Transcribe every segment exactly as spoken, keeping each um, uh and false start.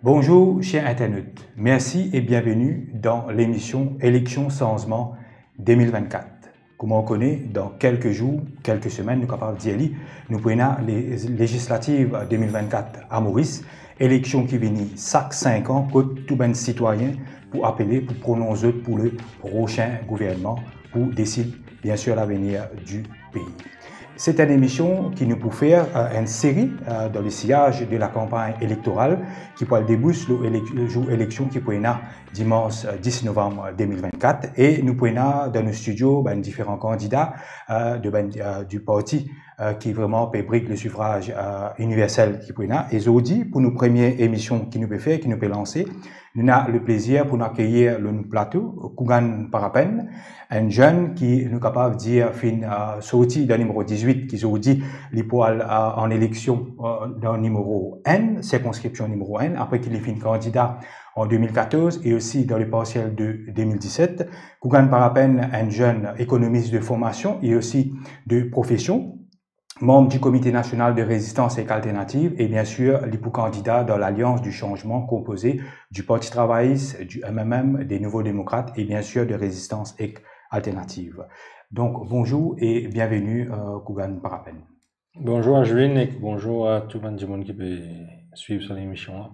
Bonzour, ser internot. Mersi e bienveni dan lemision Eleksion Sanzman de mil vennkat. Kouma ou kone, dan kelke zour, kelke semenn, nou kapav dir li, nou pou ena le-, lezislativ de mil vennkat a Moris, eleksion ki vini sak sink an, kot tou bann sitwayin pou apele, pou pronons zot pou le prosin gouvernman, pou desid, biensir, lavenir di pei. Se enn emision ki nou pou fer, eh, enn seri, eh, dan le siyaz de lakanpagn elektoral ki pou al debous lor elek-, zour eleksion ki pou ena dimans, eh, dis novam de mil vennkat. E nou pou ena dan nou stidio bann diferan kandida, eh, de bann, eh, di parti, eh, ki vreman pe brik le sifraz, eh, iniversel ki pou ena. E zordi, pou nou premie emision ki nou pe fer, ki nou pe lanse, nou ena le plezir pou nou akeyir lor nou plato Kougan Parapenn, enn zenn ki nou kapav dir finn, eh, sorti dan nimero dizwit, ki zordi li pou al, eh, an eleksion, eh, dan nimero enn, sirkonskripsion nimero enn, apre ki li finn kandida an de mil katorz e osi dan le parsiel de de mil diset. Kougan Parapenn, enn zenn ekonomis de formasion e osi de profesion, manm di Komite Nasional de Rezistans ek Alternativ e, biensir, li pou kandida dan Lalians di Sanzman, konpoze di Parti Travayis, di M M M, de Nouvo Demokrat e, biensir, de Rezistans ek Alternativ. Donk, bonzour e bienveni, eh, Kougan Parapenn. Bonzour Ashwin ek bonzour a tou bann dimoun ki pe swiv sa lemision la.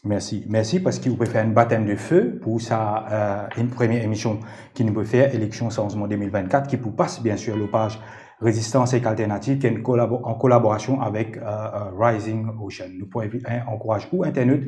Mersi. Mersi parski ou pe fer enn batem de fe pou sa, eh, enn premie emision ki nou pe fer, Eleksion Sanzman de mil vennkat, ki pou pas, biensir, lor paz Rezistans ek Alternativ, ki enn kolabo-, an kolaborasion avek, eh, eh, Rising Ocean. Nou pou envi-, en-, ankouraz ou, internot,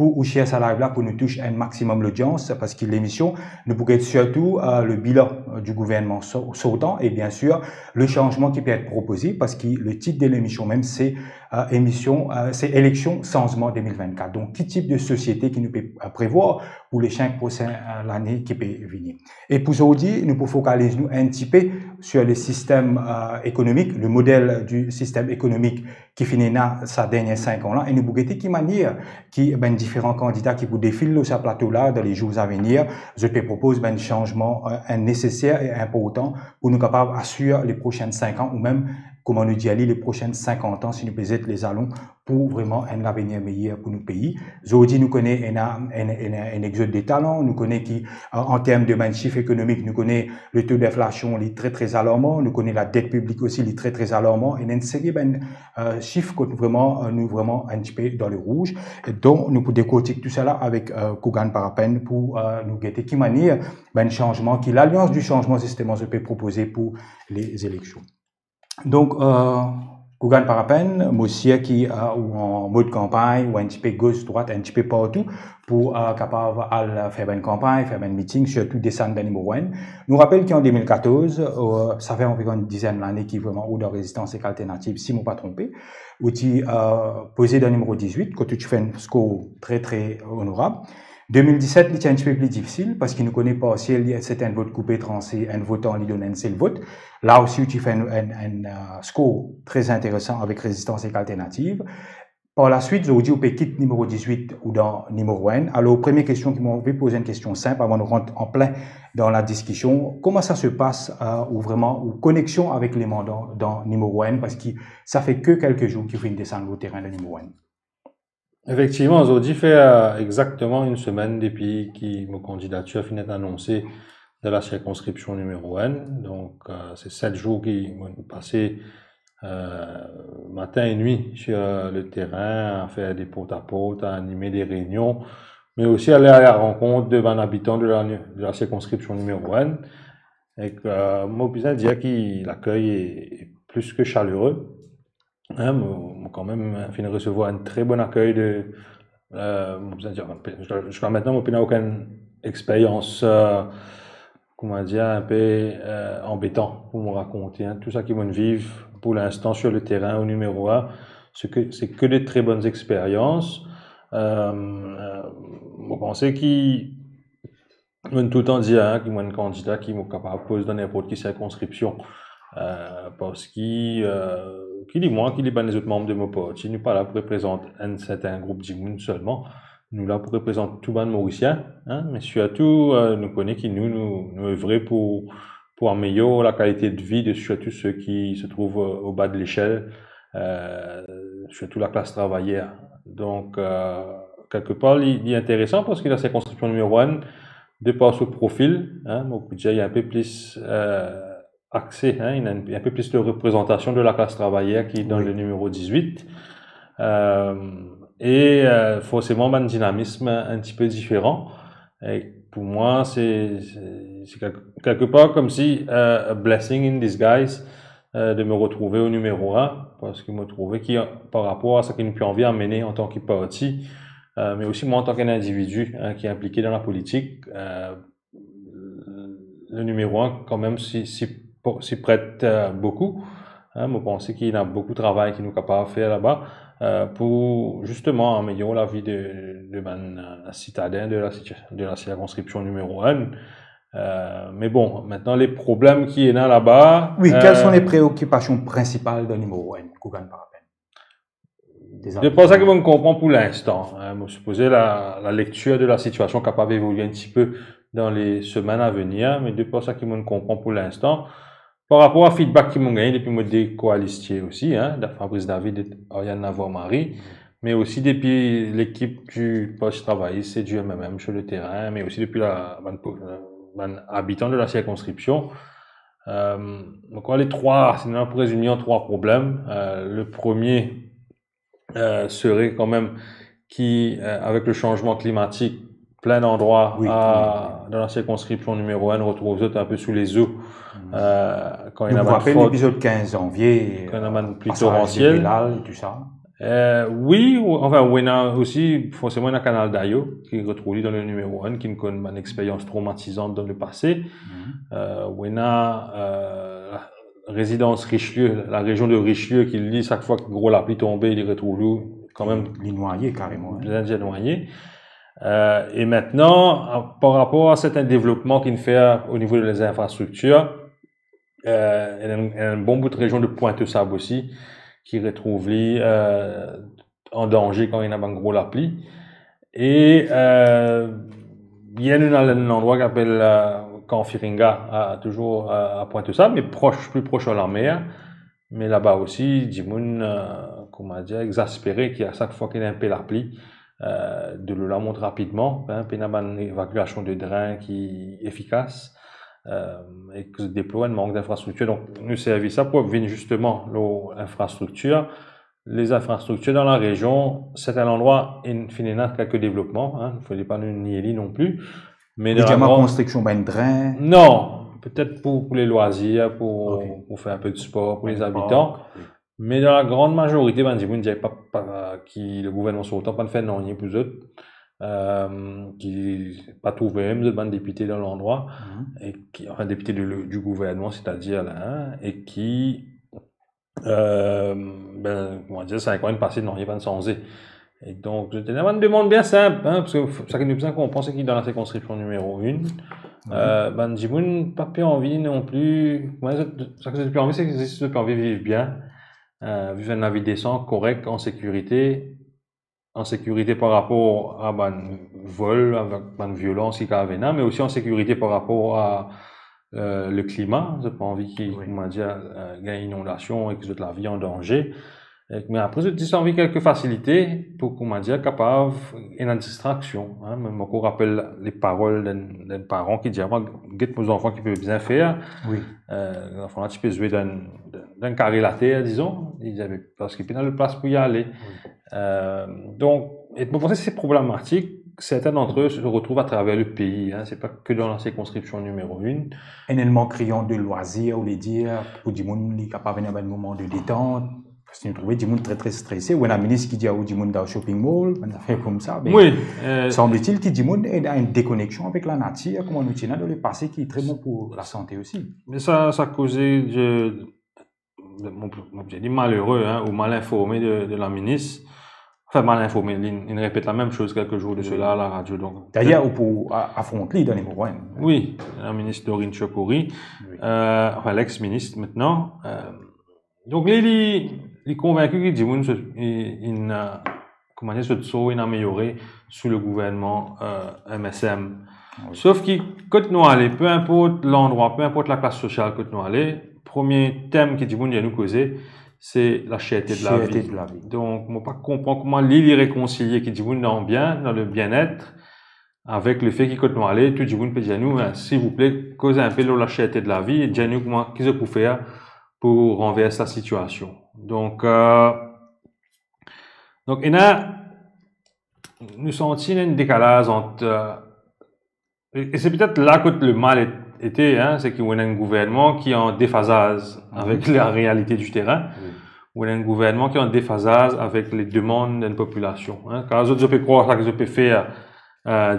pou ou share sa live la, pou nou tous enn maximum lodians, parski lemision, nou pou get sirtou, eh, le bilan, eh, di gouvernman so-, sortan e, biensir, le sanzman ki pe et propoze, parski le tit de lemision mem, se eh, emision, eh, se Eleksion Sanzman de mil vennkat. Donk, ki tip de sosiete ki nou pe, eh, prevwar pou le sink prosin, eh, lane ki pe vini? E pou zordi, nou pou fokaliz nou enn tipe sir le sistem, eh, ekonomik, le model di sistem ekonomik ki finn ena sa dernie sink an la, e nou pou gete ki manier ki bann diferan kandida ki pou defil lor sa plato la dan le zour a venir, zot pe propoz bann sanzman, eh, neseser e inportan pou nou kapav asir le prosin sink an ou mem, kouma nou dir li, le prosin sinkant an, si nou pe zet lezalon pou vreman enn lavenir meyer pou nou pei. Zordi, nou kone ena enn, enn, enn exod de talan, nou kone ki, eh, an term de bann sif ekonomik, nou kone le to dinflasion, li tre, tre alarman, nou kone ladet piblik osi, li tre, tre alarman, ena enn seri bann, eh, sif kot vreman, eh, nou vreman enn tipe dan le rouz. E donk, nou pou dekortik tou sala avek, eh, Kougan Parapenn pou, eh, nou gete ki manier bann sanzman ki Lalians di Sanzman, zisteman, zot pe propoze pou le eleksion. Donk, eh, Kougan Parapenn, mo sir ki, eh, ou an mod kanpagn, ou enn tipe gos, drwat, enn tipe partou, pou, eh, kapav al fer bann kanpagn, fer bann miting, sirtou desann dan nimero enn. Nou rapel ki an de mil katorz, eh, sa fer anviron enn dizenn lane ki vreman ou dan Rezistans ek Alternativ, si mo pa tronpe, ou ti, eh, poze dan nimero dizwit, kot ou ti fer enn skor tre, tre onorab. De mil diset, li ti enn tipe pli difisil, parski nou kone parsiel, li, se enn vot koupe transe, enn votan, li donn enn sel vot. La osi, ou ti fer enn, enn, enn, eh, skor tre interesan avek Rezistans ek Alternativ. Par laswit, zordi, ou pe kit nimero dizwit, ou dan nimero enn. Alor, premie kestion ki mo anvi poze, enn kestion sinp avan nou rant an plin dan la diskision. Kouma sa se pas, eh, ou vreman, ou koneksion avek leman dan, dan nimero enn, parski sa fer ke kelke zour ki ou finn desann lor terin dan nimero enn? Efektivman, zordi fer, eh, exakteman enn semenn depi ki mo kandidatir finn et anonse dan la sirkonskripsion nimero enn. Donk, eh, se set zour ki mo pase, eh, matin e nwi sir, eh, le terin, a fer de portaport, a anime de reinion, me osi ale a la rankont de bann abitan de la, de la sirkonskripsion nimero enn. Ek, eh, mo bizin dir ki lakey e, e plis ke salere. Hein, mo, mo kanmem finn resevwar enn tre bon akey de, eh, mo bizin dir, ziska, ziska mintnan, mo pena okenn experyans, eh, kouma dir, inpe, eh, anbetan pou mo rakonte, hein. Tou sa ki mo'nn viv pou linstan sir le terin o nimero enn, se ke, se ke de tre bonn experyans. Euh, euh, mo panse ki, mo toultan dir, hein, ki mo enn kandida ki mo kapav koz dan ninport ki sirkonskripsion. Euh, parski, euh, ki li mwa, ki li bann lezot manm de mo parti, nou pa la pou reprezant enn sertin group dimoun selman. Nou la pou reprezant tou bann Morisien, hein, me sirtou, euh, nou kone ki nou, nou, nou evre pou, pou amelyor lakalite de vi de sirtou se ki se trouv, euh, o ba de leshel, euh, sirtou laklas travayer. Donk, euh, kelkepar, li, li interesan parski la sirkonskripsion nimero enn, de par so profil, hein, mo pou dir, li enn pe plis, euh, axe, hein, li ena enn, enn pe plis de reprezantasion de laklas travayer ki dan, wi, le nimero dizwit. Euh, e, euh, forseman, bann dinamism enn tipe diferan. E pou mwa, se, se, se kelk-, kelkepar koumsi, euh, a blessing in disguise, euh, de mo retrouve o nimero enn, parski mo trouve ki, par rapor a seki nou pe anvi amene antan ki parti, euh, me osi mwa antan ki enn individi, hein, ki inplike dan lapolitik, euh, le nimero enn, kanmem, si, si, si pret, euh, boukou. Hein, mo panse ki ena boukou travay ki nou kapav fer laba, euh, pou zisteman amelyor lavi de, de bann, euh, sitaden de la sitia-, de la sirkonskripsion nimero enn. Euh, me bon, aster, le problem ki ena laba, wi, kel, euh, son le preokipasion prinsipal dan nimero enn, Kougan Parapen? De par sa ki mo konpran pou linstan, hein, mo sipoze la, la lektir de la sitiasion kapav evolie enn tipe dan le semenn a venir, me de par sa ki mo konpran pou linstan, par rapor a feedback ki mo gagne depi mo de koalistie osi, hein, da-, Fabrice David e Ariane Navarre-Marie, me osi depi lekip di Parti Travayis e di M M M sur le terrain, me osi depi la, bann po-, bann abitan de la sirkonskripsion, euh, donk, le trwa, si nou pou rezime an trwa problem. Euh, le premie, euh, sere kanmem ki, euh, avek le sanzman klimatik, plin landrwa, wi, a, wi, dan la sirkonskripsion nimero enn, retrouv zot enn pe sou lezo. Hmm. Euh, kan ena bann frod, depi zot kinz zanvie, kan ena bann pli, euh, pasaz toransiel, vilal, tou sa. Euh, wi, ou, anfin, ou ena osi, forseman, ena Kanal Dayo, ki retrouv li dan le nimero enn, ki inn konn bann experyans tromatizan dan le pase. Mhm. Euh, ou ena, euh, rezidans Richelieu, la rezion de Richelieu, ki li, sak fwa ki gro lapli tonbe, li retrouv li kanmem, li nwaye kareman, hein, bien, bien nwaye. Euh, e aster, a, par rapor a sertin devlopman ki inn fer o nivo de lezanfrastriktir, euh, ena enn, enn bon bout rezion de Pointe-aux-Sables osi, ki retrouv li, euh, an danze kan ena bann gro lapli. E, euh, ena enn landrwa ki apel, euh, Kan Firinga, a, touzour, euh, a Pointe-aux-Sables, me pros, pli pros ar lamer. Me laba osi, dimoun, euh, kouma dir, exaspere ki a sak fwa ki ena enn pe lapli, euh, delo la mont rapidman, hein, pena bann evakiasion de dren ki efikas, euh, e ki deplor enn mank dinfrastriktir. Donk, nou servi sa pou vinn zisteman lor linfrastriktir. Lezanfrastriktir dan la rezion, sertin landrwa, inn finn ena kelke devlopman, hein, fode pa nou nie li non pli. Me dan la gran konstriksion bann dren? Non, petet pou, pou le lwazir, pou, ok, pou fer enn pe de spor pou le zabitan. Park, wi. Me dan la gran mazorite, bann dimoun dir pa, pa, ki le gouvernman sortan pa'nn fer nanye pou zot, euh, ki pa trouve mem zot bann depite dan landrwa, mhm, e ki, anfin, depite de, di gouvernman, setadir la, hein, e ki, euh, ben, kouma dir, sink an pase, nanye pa'nn sanze. E donk, zot ena bann demann bien sinp, hein, parski f-, seki nou bizin konpran, se ki dan la sirkonskripsion nimero enn, mhm, euh, bann dimoun pa pe anvi non pli, kouma zot, seki zot pe anvi, se ki zot pe anvi viv bien, euh, viv enn lavi desan, korek, an sekirite, an sekirite par rapor a bann vol, avek bann violans ki kapav ena, me osi an sekirite par rapor a, euh, le klima. Zot pa anvi ki, wi, kouma dir, euh, gagn inondasion e ki zot lavi an danze. E, me apre, zot zis anvi kelke fasilite pou, kouma dir, kapav ena distraksion, hein. Me mo ankor rapel le parol d'enn, d'enn paran ki dir a mwa, "Get mo zanfan ki pe bizin fer." Wi. Euh, zanfan la ti pe zwe dan, dan, dan kare later, dizon. Li dir, "Me parski pena lot plas pou li ale." Wi. Euh, donk, e mo panse se problematik, sertin d'antre eux se retrouv atraver le pei, hein, se pa ke dan la sirkonskripsion nimero enn. Enn eleman kriyan de lwazir, ou le dir, pou dimoun, li kapav ena bann moman de detant, parski nou trouve dimoun tre, tre strese, ou ena minis ki dir a ou dimoun al shopping mall, bann zafer koumsa, me, wi, euh, sanble-t-il ki dimoun ena enn dekoneksion avek lanatir, kouma nou ti ena dan le pase, ki tre bon pou lasante osi. Me sa, sa koze de, de, mo, mo pe dir malere, hein, ou mal informe de, de la minis. enfin, mal informe, li, li repet lamem soz kelke zour de sela a laradio. Donk, dayer, ou pou a-, afront li dan limero enn. Wi, la minis Doreen Chokori, wi, euh, enfin, l'ex-minis aster. Euh, donk, li, li, li konvinki ki dimoun, so-, i-, inn, euh, kouma dir, so sor inn ameliore sou le gouvernman, euh, M S M. Wi. Sof ki, kot nou ale, pe inport landrwa, pe inport laklas sosial kot nou ale, premie tem ki dimoun dir nou koze, se laserte de lavi. Laserte de lavi. Donk, mo pa konpran kouma li, li rekonsilie ki dimoun dan bien, dan le bien-être, avek lefe ki kot nou ale, tou dimoun pe dir nou, "Ben, silvouple, koz inpe lor laserte de lavi, e dir nou kouma, ki zot pou fer pou ranvers lasitiasion." Donk, euh, donk, ena, nou santi ena enn dekalaz ant, euh, e, e se petet la kot le mal et-, ete, hein, se ki ou ena enn gouvernman ki an defazaz avek la realite di terin, wi, ou ena enn gouvernman ki an defazaz avek le demann enn popilasion, hein. Kan zot, zot pe krwar sa ki zot pe fer, euh,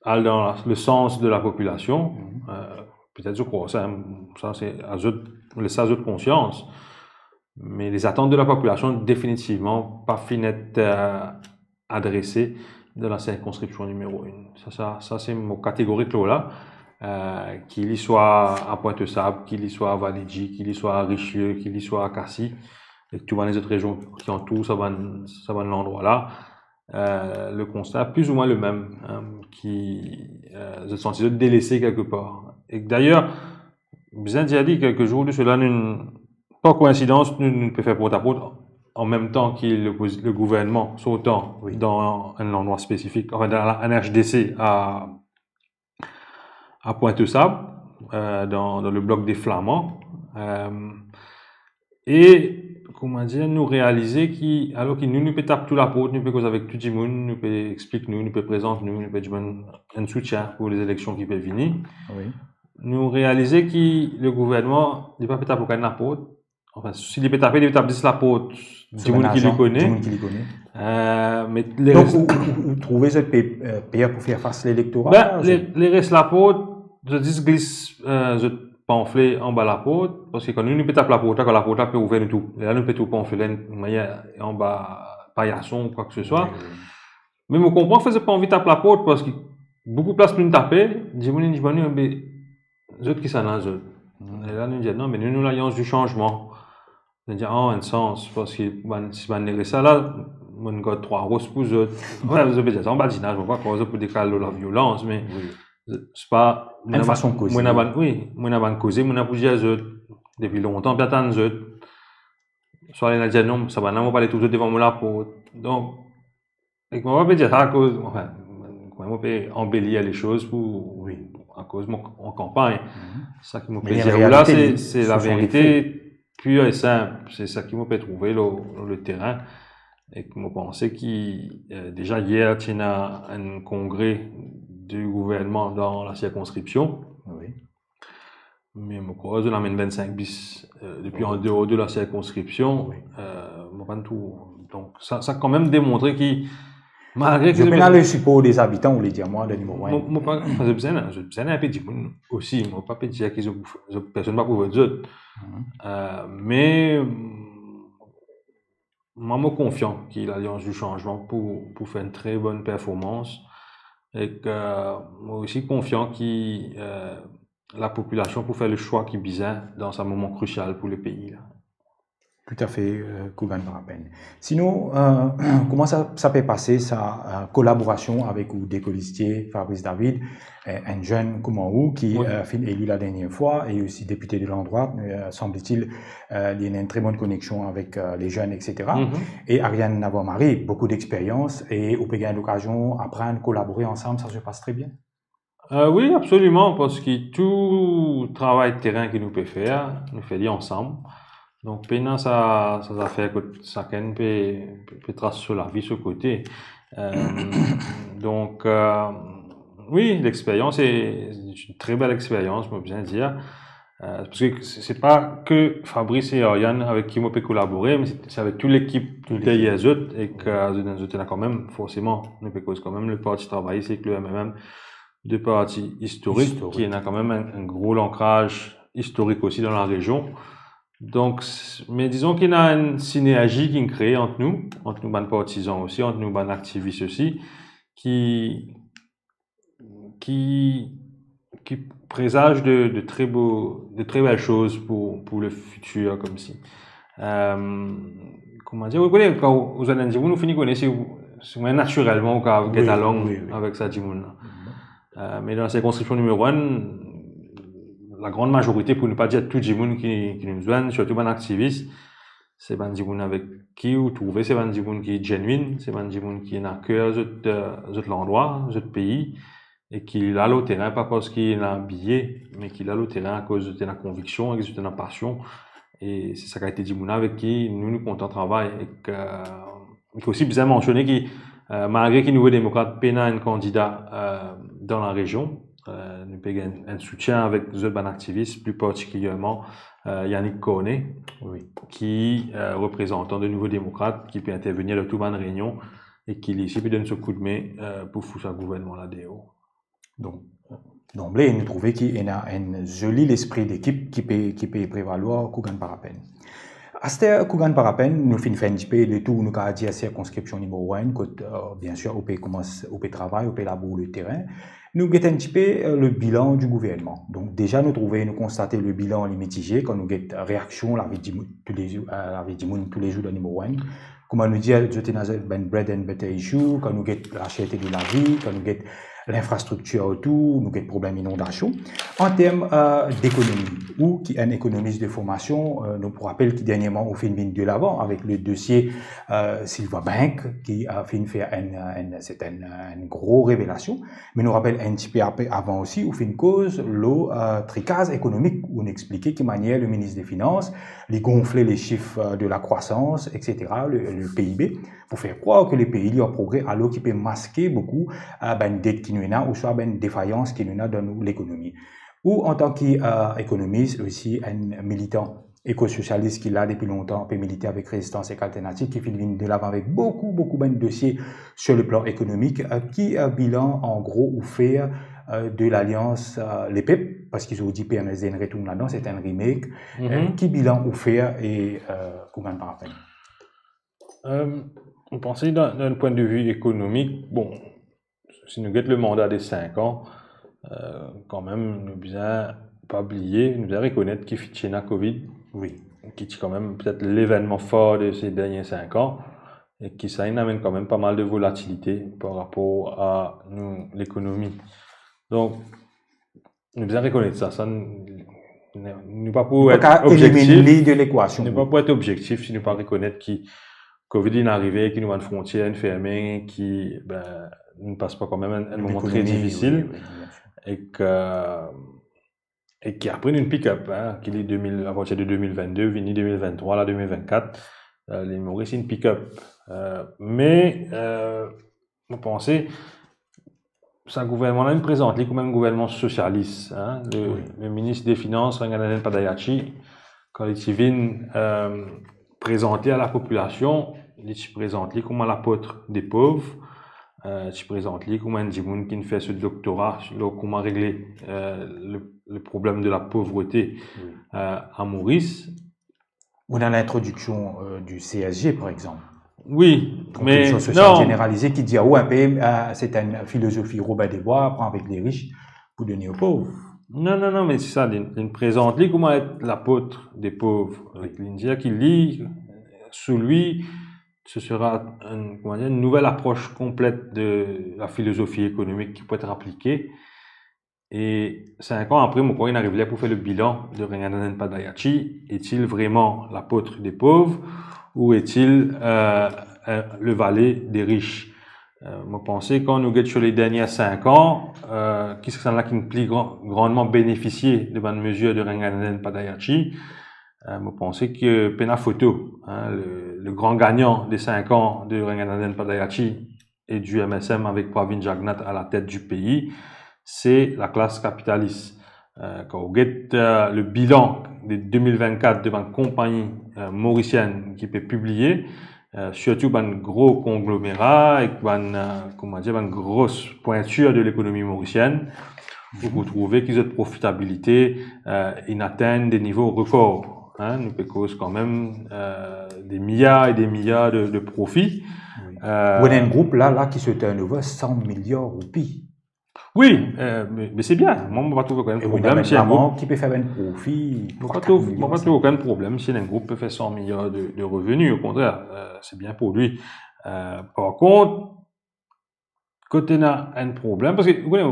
al dan la, le sans de la popilasion, euh, petet zot krwar sa, hein, sa se a zot, les a zot konsians. Me lezatant de la popilasion, definitivman, pa finn et, euh, adrese dan la sirkonskripsion nimero enn. Sa, sa, sa se mo kategorik lor la, euh, ki li swa a Pointe-aux-Sables, ki li swa a Validje, ki li swa a Richelieu, ki li swa a Cassis, e tou bann lezot rezion ki antour sa bann, sa bann landrwa la, euh, le konsta pli ou mwin le mem, hein, ki, euh, zot santi zot delese kelke par. E dayer, bizin dir li, kelke zour de sela, nou, par koinsidans, nou, nou pe fer port-a-port an mem tan ki le, le gouvernman sortan, wi, dan enn landrwa spesifik, enfin, dan la N H D C a, a Pointe-aux-Sables, euh, dan, dan le blok de Flaman. Euh, e, kouma dir, nou realize ki, alor ki nou, nou pe tap tou laport, nou pe koz avek tou dimoun, nou pe explik nou, nou pe prezant nou, nou pe demann enn soutien pou lezileksion ki pe vini. Wi. Nou realize ki le gouvernman, li pa pe tap okenn laport. Enfin, si li pe tape, li pe tap zis laport dimoun ki li kone. Dimoun ki li kone. Euh, me le... Donk, res- ou, ou, ou trouve zot pe, euh, per pou fer fas lektora? Ben, le, le res laport, zot zis glis, euh, zot panfle anba laport, parski kan nou, nou pe tap laport la, kan laport la pe ouver, nou tou, lerla nou pe trouv panfle la, nou mete anba payason ou kwa ke se swa. Wi, wi. Me mo konpran, fer zot pa anvi tap laport, parski boukou plas nou tape, dimoun inn dir nou, "Be, zot kisannla zot?" Hmm. E la nou dir, "Non, me nou, nou Lalians di Sanzman." Nou dir, "Ah, enn sans, parski bann, si bann lereste la, mo gard trwa ros pou zot." Wi, zot pe dir sa an badinaz, mo pa krwar zot pou dekal lor laviolans, me, wi, se pa, enn fason koze. Mo ena bann, wi, mo ena bann koze mo ena pou dir zot depi lontan, pe atann zot. Swa li ena dir, "Non, sa bann la, mo pa le trouv zot devan mo laport." Donk, e mo pa pe dir sa akoz, enfin, kouma mo pe anbelir lesoz pou, wi, akoz mo, mo kanpagn. Mhm. Sa ki mo pe dir la, se, se laverite pir e sinp. Se sa ki mo pe trouve lor, lor leterin. E ki mo panse ki, euh, deza yer, ti ena enn kongre di gouvernman dan la sirkonskripsion. Wi. Me mo krwar zot inn amenn vennsink bis, euh, depi an deor de la sirkonskripsion. Wi. Euh, mo pa trouv. Donk, sa, sa kanmem demontre ki, malgre ki zot pena le sipor de zabitan, ou le dir mwa, dan mo, mo pa, zot bizin, zot bizin inpe dimoun osi. Mo pa pe dir ki zot, zot, personn pa pou vot zot. Mhm. Euh, me, mwa, mo konfian ki Lalians di Sanzman pou, pou fer enn tre bonn performans. E ki, mo osi konfian ki, euh, lapopilasion pou fer leswa ki bizin dan sa moman krisial pou lepei la. Toutafe, euh, Kougan Parapen. Sinon, euh, kouma sa, sa pe pase, sa, euh, kolaborasion avek ou de kolistie, Fabrice David, euh, enn zenn kouma ou ki, wi, euh, finn eli la dernie fwa, e osi depite de landrwat, euh, sanble-t-il, euh, li ena enn tre bonn koneksion avek, euh, le zenn, et cetera. Mhm. E Ariane Navarre-Marie, boukou dexperyans, e ou pe gagn lokazion aprann kolabore ansam, sa se pas tre bien. Euh, wi, absoliman, parski tou travay terin ki nou pe fer, nou fer li ansam. Donk, pena sa, sa zafer kot sakenn pe, pe, pe tras so lavi so kote. Euh, donk, euh, wi, lexperyans, se, se enn tre bel lexperyans, mo bizin dir. Euh, parski se, se pa ke Fabrice e Ariane avek ki mo pe kolabore, me se, se avek tou lekip, tou deryer zot, e ki, euh, zot, zot ena kanmem, forseman, nou pe koz kanmem le Parti Travayis ek le M M M, de parti istorik, istorik, ki ena kanmem enn, enn gro lankraz istorik osi dan larezion. Donk, s-, me dizon ki ena enn sinerzi ki'nn kree ant nou, ant nou bann partizan osi, ant nou bann aktivis osi, ki, ki, ki présage de, de très beaux, de très belles choses pour, pour le futur, koumsi. Euh, kouma dir, ou kone, kan ou, ou zwenn enn dimoun, ou fini kone si, si natirelman ou kapav get along avek sa dimoun la. Euh, me dan la sirkonskripsion nimero enn, lagran mazorite, pou nou pa dir tou dimoun ki, ki nou zwenn, sirtou bann aktivis, se bann dimoun avek ki ou trouve, se bann dimoun ki genuine, se bann dimoun ki ena ker zot, euh, zot landrwa, zot pei, e ki la lor terin, pa parski ena biye, me ki la lor terin akoz zot ena konviksion, ek zot ena pasion. E se sa kalite dimoun avek ki nou, nou kontan travay. Ek, euh, li osi bizin mansione ki, euh, malgre ki Nouvo Demokrat pena enn kandida, euh, dan larezion, euh, nou pe gagn enn soutien avek zot bann aktivis, pli partikilierman, euh, Yannick Cornet, ki, euh, reprezantan de Nouvo Demokrat, ki pe intervenir dan tou bann reynion e ki li osi pe donn so koudme, euh, pou fout sa gouvernman la deor. Donk, danble, nou trouve ki ena enn zoli lespri dekip ki pe, ki pe prevalwar Kougane-Parapenn. Aster Kougane-Parapenn, nou finn fer enn tipe letour, nou kapav dir, sirkonskripsion nimero enn, kot, euh, biensir, ou pe koumans, ou pe travay, ou pe labour leterin. Nou get enn tipe, euh, le bilan du gouvernman. Donk, deza, nou trouve, nou konstate le bilan, li mitize, kan nou get reaksion, lavi dimoun toulezour, euh, lavi dimoun toulezour dan nimero enn. Kouma nou dir, zot ena bann bread and butter issue, kan nou get la cherte de lavi, kan nou get linfrastriktir otour, nou get problem inondasion. An term, euh, dekonomi, ou ki enn ekonomis de formasion, euh, nou pou rapel ki dernierman ou finn vinn delavan avek le dosie, euh, Silva Bank, ki, euh, finn fer enn, enn, se enn, enn gro revelasion. Me nou rapel enn tipe apre, avan osi, ou finn koz lor, euh, trikaz ekonomik, ou'nn explike ki manier le minis de finans, li gonfle le sif, euh, de la krwasans, et cetera, le, le P I B, pou fer krwar ki le pei li an progre, alor ki pe maske boukou, euh, bann det ki nou ena, ouswa bann defayans ki nou ena dan nou lekonomi. Ou antan ki, euh, ekonomis, osi enn militan ekososialis ki la depi lontan, pe milite avek Rezistans ek Alternativ, ki finn vinn delavan avek boukou, boukou bann dosie sur le plan ekonomik, euh, ki, euh, bilan, an gro, ou fer, euh, de Lalians, euh, Lepep, parski zordi P N S D inn retourn ladan, se enn remake, euh, ki bilan ou fer e, euh, Kougane-Parapenn? Euh, mo panse dan, dan enn pwin de vi ekonomik, bon, si nou get le manda de sink an, euh, kanmem, nou bizin pa bliye, nou bizin rekonet ki finn ti ena Covid, wi, ki ti kanmem petet levennman for de se dernie sink an, e ki sa inn amenn kanmem pa mal de volatilite par rapor a nou lekonomi. Donk, nou bizin rekonet sa, sa n-, n-, nou pa pou... Nou pa kav elimin li de lekwasion. Nou pa pou et objektif si nou pa rekonet ki Covid inn arive, ki nou bann frontier inn ferme, ki, ben, nou pas par kanmem enn, enn moman tre difisil. Lekonomi, wi, wi, biensir. E ki, e ki apre nou pick up, hein, ki li de mil, apartir de de mil vennde, vini de mil venntrwa, la de mil vennkat, euh, Lil Moris inn pick up. Euh, me, euh, mo panse, sa gouvernman la, inn prezant li kouma enn gouvernman sosialis, hein. Le, wi, le minis de finans, Ranganathan Padayachee, kan li ti vinn, euh, prezante a lapopilasion, li ti prezant li kouma lapot de pov, euh, ti prezant li kouma enn dimoun ki'nn fer so doktora lor kouma regle, euh, le, le problem de la povrete, wi, euh, a Moris. Ou ena lintrodiksion, euh, du C S G, par exanp. Wi, me kontribiksion sosial zeneralize, ki dir ou enpe, euh, se enn filozofi Robin des Bois, pran avek le rich pou done o pov. Non, non, non, me se sa, li, li prezant li kouma et lapot de pov. Li dir ki li, sou li, ce sera enn, kouma dir, enn nouvel apros konplet de la filozofi ekonomik ki pou et aplike. E sink an apre, mo krwar inn ariv ler pou fer le bilan de Ranganathan Padayachee. Est-il vraiment l'apôtre des pauvres ou est-il, euh, euh, le valet des riches? Euh, mo panse, kan nou get sir le dernie sink an, euh, ki sannla ki'nn pli gran-, grandman benefisie de bann mezir de Ranganathan Padayachee? Euh, mo panse ki pena foto, hein, le, le gran gagnan de sink an de Ranganathan Padayachee e du M S M avek Pravin Jagannath a la tet di pei, se laklas kapitalis. Euh, kan ou get, euh, le bilan de de mil vennkat de bann konpagni, euh, morisienn ki pe pibliye, euh, sirtou bann gro konglomera ek bann, euh, kouma dir, bann gro pwintir de lekonomi morisienn, ou pou trouve ki zot profitabilite, euh, inn atenn de nivo rekor. Hein, nou pe koz kanmem, euh, des milliards et des milliards de, de profits. Ou ena enn group la, la ki so turnover san miliar roupi. Wi, euh, me, me se bien. Mwa, mo pa trouv okenn problem si enn group ki pe fer enn profi. Mo pa trouv, mo pa trouv okenn problem si enn group pe fer san miliar de, de reveni. Okontrer, euh, se bien pou li. Euh, par kont, kot ena enn problem, parski ou kone,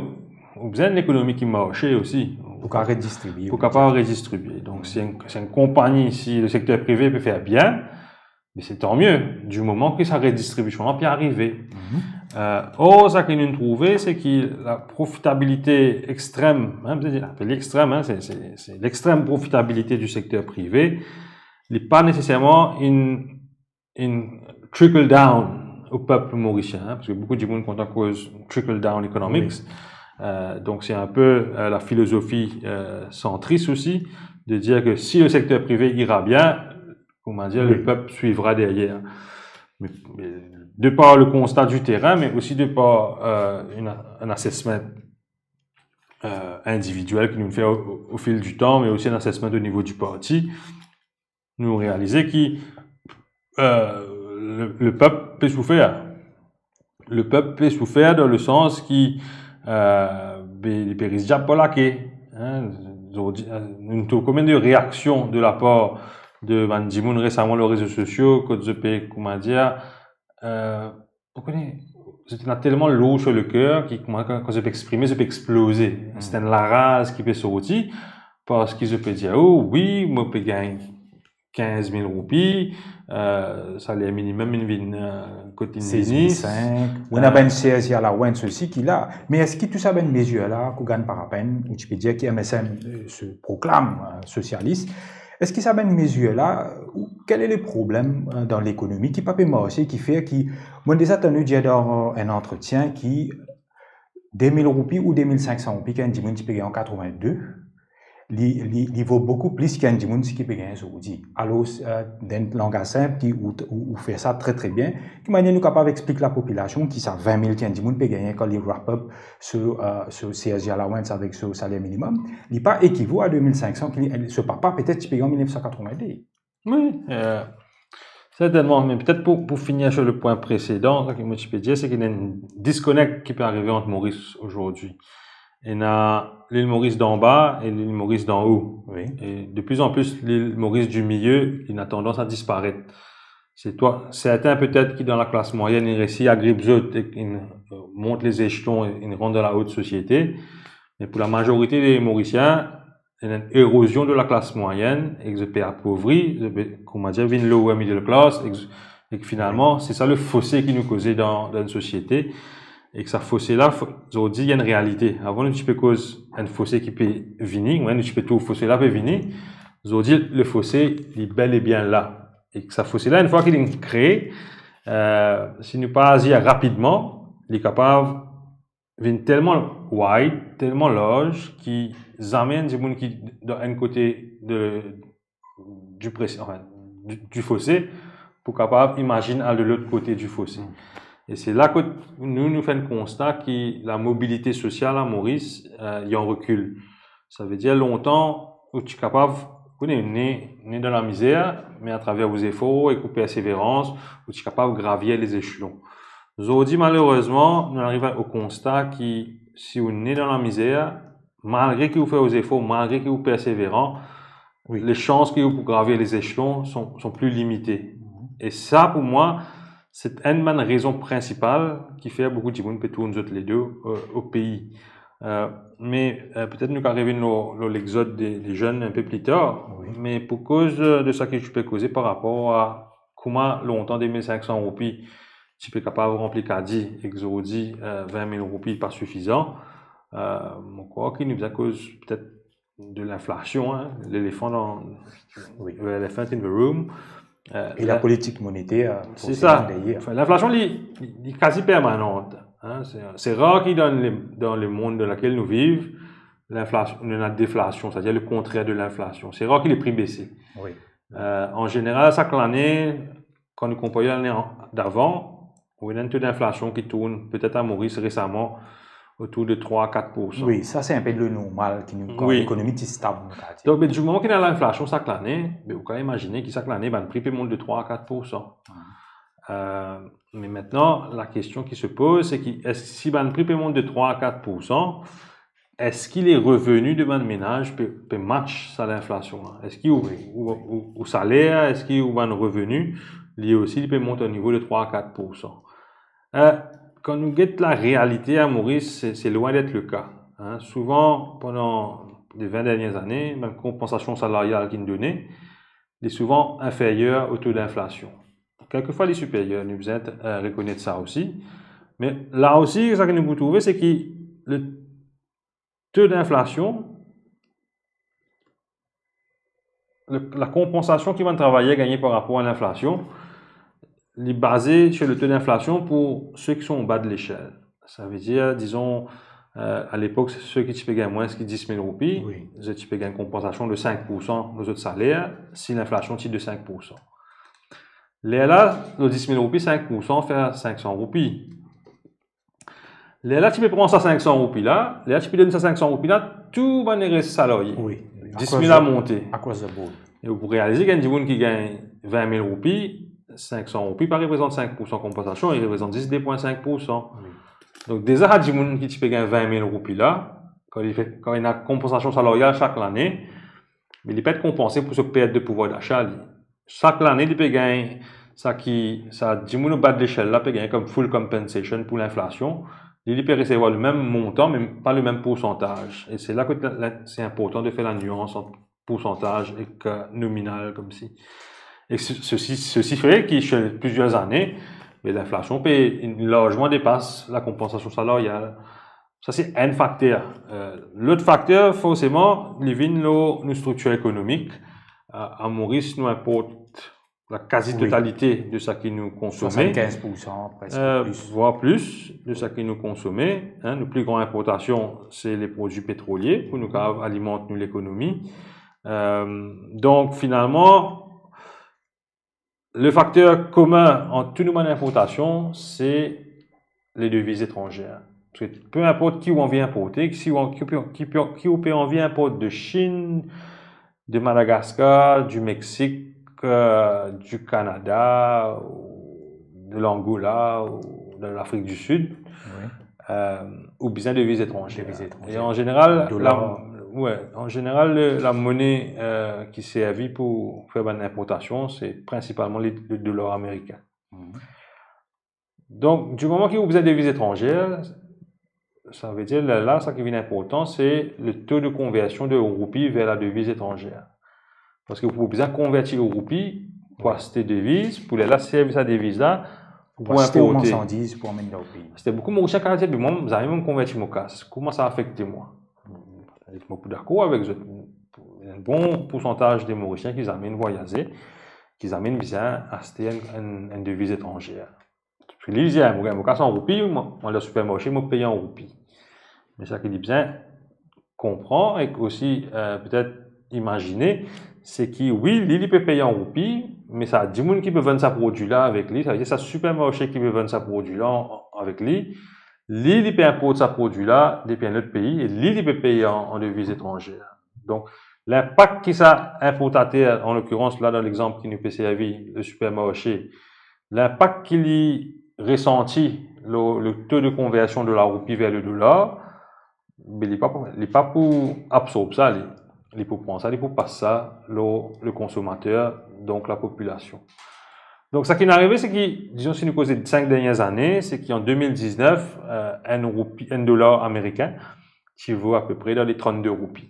ou bizin enn lekonomi ki marse osi. Pou kapav redistribie. Pou kapav redistribie. Donk, si enn, si enn konpagni, si le sekter prive pe fer bien, me se tan mie, di moman ki sa redistribision la pe arive. Euh, or, sa ki nou trouve, se ki la profitabilite extrem, hein, apel li extrem, hein, se, se, se lextrem profitabilite di sekter prive, li pa neseserman inn, inn trickle down o pep morisien, hein, parski boukou dimoun kontan koz trickle down economics. Euh, donk, se enn pe, euh, la filozofi, euh, santris osi, de dir ke si le sekter prive ira bien, kouma dir, le pep suivra deryer. Me, me, de par le konsta di terin, me osi de par, euh, enn, enn assessment, euh, individiel ki nou fer o, o, o fil di tan, me osi enn assessment o nivo di parti, nou realize ki, euh, le, le pep pe soufer. Le pep pe soufer dan le sans ki, euh, be, li pe ris diab par lake. Hein, zordi, euh, nou trouv konbien de reaksion de la par de bann dimoun resaman lor rezo sosio, kot zot pe, kouma dir, euh, ou kone, zot ena telman lour sur le ker ki, kouma, kan, kan zot pe exprime, zot pe exploze. Se enn laraz ki pe sorti, parski zot pe dir, "Oh wi, mo pe gagn kinz mil roupi, euh, saler minimem inn vinn, euh, kot inn vini." Ou ena bann C S G allowance osi ki la. Me eski tou sa bann mezir la, ki ou gagn par lapenn, ou ti pe dir ki M S M, euh, se proklam, euh, sosialis, eski sa bann mezir la, ou, quel est le problème, euh, dans l'économie ki pa pe marse, ki fer ki, mo deza tann ou dir dan, euh, enn antretien ki de mil roupi ou de mil sink san roupi ki enn dimoun ti pe gagn an katrevin-de, li, li, li vo boukou plis ki enn dimoun ki pe gagn zordi. Alor, euh, dan langaz sinp ki ou, ou, ou fer sa tre, tre bien, ki manier nou kapav explik lapopilasion ki sa vin mil ki enn dimoun pe gagne kan li wrap up so, euh, so C S G allowance avek so saler minimem, li pa ekivo a de mil sink san ki li, so papa petet ti pe gagn an mil nef san katrevin-de. Wi, euh, sertennman, me petet pou, pou finir sur le pwin presedan, sa ki mo ti pe dir, se ki ena enn disconnect ki pe arive ant Moris azordi. Ena Lil Moris danba e Lil Moris danho. Wi. E de plus en plus, Lil Moris di milie, li ena tandans a disparet. Se twa, sertin petet ki dan laklas mwayenn, inn resi agrip zot e inn, euh, mont lezeshlon e inn rant dan la haute société. Me pou lamazorite de Morisien, ena enn erozion de laklas mwayenn e ki zot pe apovri, zot pe, kouma dir, vinn lower middle class, e ki, e ki finalman, se sa le fose ki nou koze dan, dan enn sosiete. E ki sa fose la, fo-, zordi, li enn realite. Avan, nou ti pe koz enn fose ki pe vini, wi, nou ti pe trouv fose la pe vini. Zordi, le fose, li bel e bien la. E ki sa fose la, enn fwa ki li kree, euh, si nou pa azir rapidman, li kapav vinn telman wide, telman larz, ki zame enn dimoun ki dan enn kote de, di pres-, anfin, di, di fose, pou kapav imazinn al de lot kote di fose. E se la kot nou, nou fer enn konsta ki lamobilite sosial a Moris, euh, li an rekil. Savedir, lontan, ou ti kapav, ou ne, ne, ne dan lamizer, me atraver ou zefor ek ou perseverans, ou ti kapav gravir lezeshlon. Zordi, malerezman, nou ariv o konsta ki si ou ne dan lamizer, malgre ki ou fer ou zefor, malgre ki ou perseveran, wi, lesans ki ou pou gravir lezeshlon son, son pli limite. E sa, pou mwa, se enn bann rezon prinsipal ki fer boukou dimoun pe tourn zot ledo, euh, o pei. Euh, me, euh, petet nou kapav revinn lor, lor lexod de, de zenn enn pe pli tar, wi, me pou koz, euh, de sa ki ti pe koze par rapor a kouma lontan de mil sink san roupi ti pe kapav ranpli kadi, ek zordi, euh, vin mil roupi pa sifizan, euh, mo krwar ki nou bizin koz petet de linflasion, hein, lelefan dan, wi, the elephant in the room. Euh, e la, lapolitik monetaire, euh, se sa. Anfin, linflasion, li, li, li kazi permanan, hein, se, se rar ki dan le, dan lemond dan lakel nou viv, linflasion, nou ena deflasion, setadir le kontrer de linflasion. Se rar ki le pri bese. Wi. Euh, an zeneral, sak lane, kan nou konpar lane an, davan, ou ena enn to dinflasion ki tourn, petet a Moris resaman, otour de trwa a kat poursan. Wi, sa se inpe le normal ki nou, kan lekonomi ti stab, nou kapav dir. Donk, be, di moman ki ena linflasion sak lane, be, ou kapav imazine ki sak lane, bann pri pe mont de trwa a kat poursan. Euh, me aster, la kestion ki se poz, se ki, eski si bann pri pe mont de trwa a kat poursan, eski le reveni de bann menaz pe, pe match sa linflasion la? Eski ou, ou, ou, ou saler, eski ou bann reveni, li osi, li pe mont o nivo de trwa a kat poursan? Euh, kan nou get larealite a Moris, se, se lwin det le ka, hein. Souvan, pandan le vin dernie zane, bann konpansasion salarial ki'nn done, li souvan inferyer o to dinflasion. Kelkefwa, li siperyer, nou bizin, euh, rekonet sa osi. Me la osi, sa ki nou pou trouve, se ki le to dinflasion, le, la konpansasion ki bann travayer gagne par rapor a linflasion, li baze sur le to dinflasion pou seki son anba de lesel. Savedir, dizon, euh, a lepok, seki ti pe gagn mwins ki dis mil roupi, wi, zot ti pe gagn konpansasion de sink poursan lor zot saler, si linflasion ti de sink poursan. Lerla, lor dis mil roupi, sink poursan fer sink san roupi. Lerla ti pe pran sa sink san roupi la, lerla ti pe donn sa sink san roupi la, tou bann res salarie. Wi. Dis mil across the, a monte. Across the board. E ou pou realize ki enn dimoun ki gagn vin mil roupi, sink san roupi pa reprezant sink poursan konpansasion, li reprezant zis de pwin sink poursan. Wi. Donk deza, sa dimoun ki ti pe gagn vin mil roupi la, kan li fer, kan li ena konpansasion salarial sak lane, me li pe et konpanse pou so pert de pouvwar dasa li. Sak lane, li pe gagn sa ki, sa dimoun anba de lesel la pe gagn kom full compensation pou linflasion. Li, li pe resevwar le mem montan, me pa le mem poursantaz. E se la ki la, la, se inportan de fer la nians ant poursantaz ek, euh, nominal, koumsi. E se, sesi, sesi fer ki, sur plizir lane, me linflasion pe larzman depas la konpansasion salarial. Sa, se enn fakter. Euh, lot fakter, forseman, li vinn lor nou striktir ekonomik. Euh, a Moris, nou inport la kazi totalite, wi, de sa ki nou konsome. Swasannkinz poursan, preske, euh, plis, vwar plis de sa ki nou konsome, hein. Nou pli gran inportasion, se le prodwi petrolie, pou nou kapav alimant nou lekonomi. Euh, donk, finalman, le fakter komin ant tou nou bann inportasion, se le deviz etranzer. Parski pe inport ki ou anvi inporte, si ou an-, ki ou pe, ki pe, ki ou pe anvi inport de Chine, de Madagascar, du Mexique, euh, du Canada, ou de l'Angola, ou de l'Afrique du Sud, wi, euh, ou bizin deviz etranzer. Deviz etranzer. E an zeneral, dolar, la, wi, an zeneral, le, la mone, euh, ki servi pou fer bann inportasion, se prinsipalman le, le dolar amerikin. Mhm. Donk, di moman ki ou bizin deviz etranzer, savedir, lerla, sa ki vinn inportan, se le to de konversion de roupi ver la deviz etranzer. Parski ou bizin konverti roupi pou, wi, aste deviz, pou lerla servi sa deviz la pou, pou aste inporte marsandiz, pou amenn dan pei. Aster boukou Morisien kapav dir, be mwa, zame mo konverti mo kas. Kouma sa afekte mwa? Mo pou dakor avek zot. Enn bon poursantaz de Morisien ki zame inn vwayaze, ki zame inn bizin aste enn, enn, enn deviz etranzer. Parski li dir, mo gagn mo kas an roupi, mo, mo al dan sipermarse, mo pey an roupi. Me sa ki li bizin konpran ek osi, euh, petet imazine, se ki, wi, li, li pe pey an roupi, me sa dimoun ki pe vann sa prodwi la avek li, savedir sa sipermarse ki pe vann sa prodwi la an, avek li, li, li pe inport sa prodwi la depi enn lot pei, e li, li pe pey an, an deviz etranzer. Donk, linpak ki sa inportater, an lokirans la, dan lexanp ki nou pe servi, le sipermarse, linpak ki li resanti lor le to de konversion de la roupi ver le dolar, be li pa pou, li pa pou absorb sa, li. Li pou pran sa, li pou pas sa lor le konsomater, donk la popilasion. Donk, sa ki'nn arive, se ki, dizon, si nou koze sink dernie zane, se ki an de mil diznef, euh, enn roupi, enn dolar amerikin, ti vo apepre dan le trannde roupi.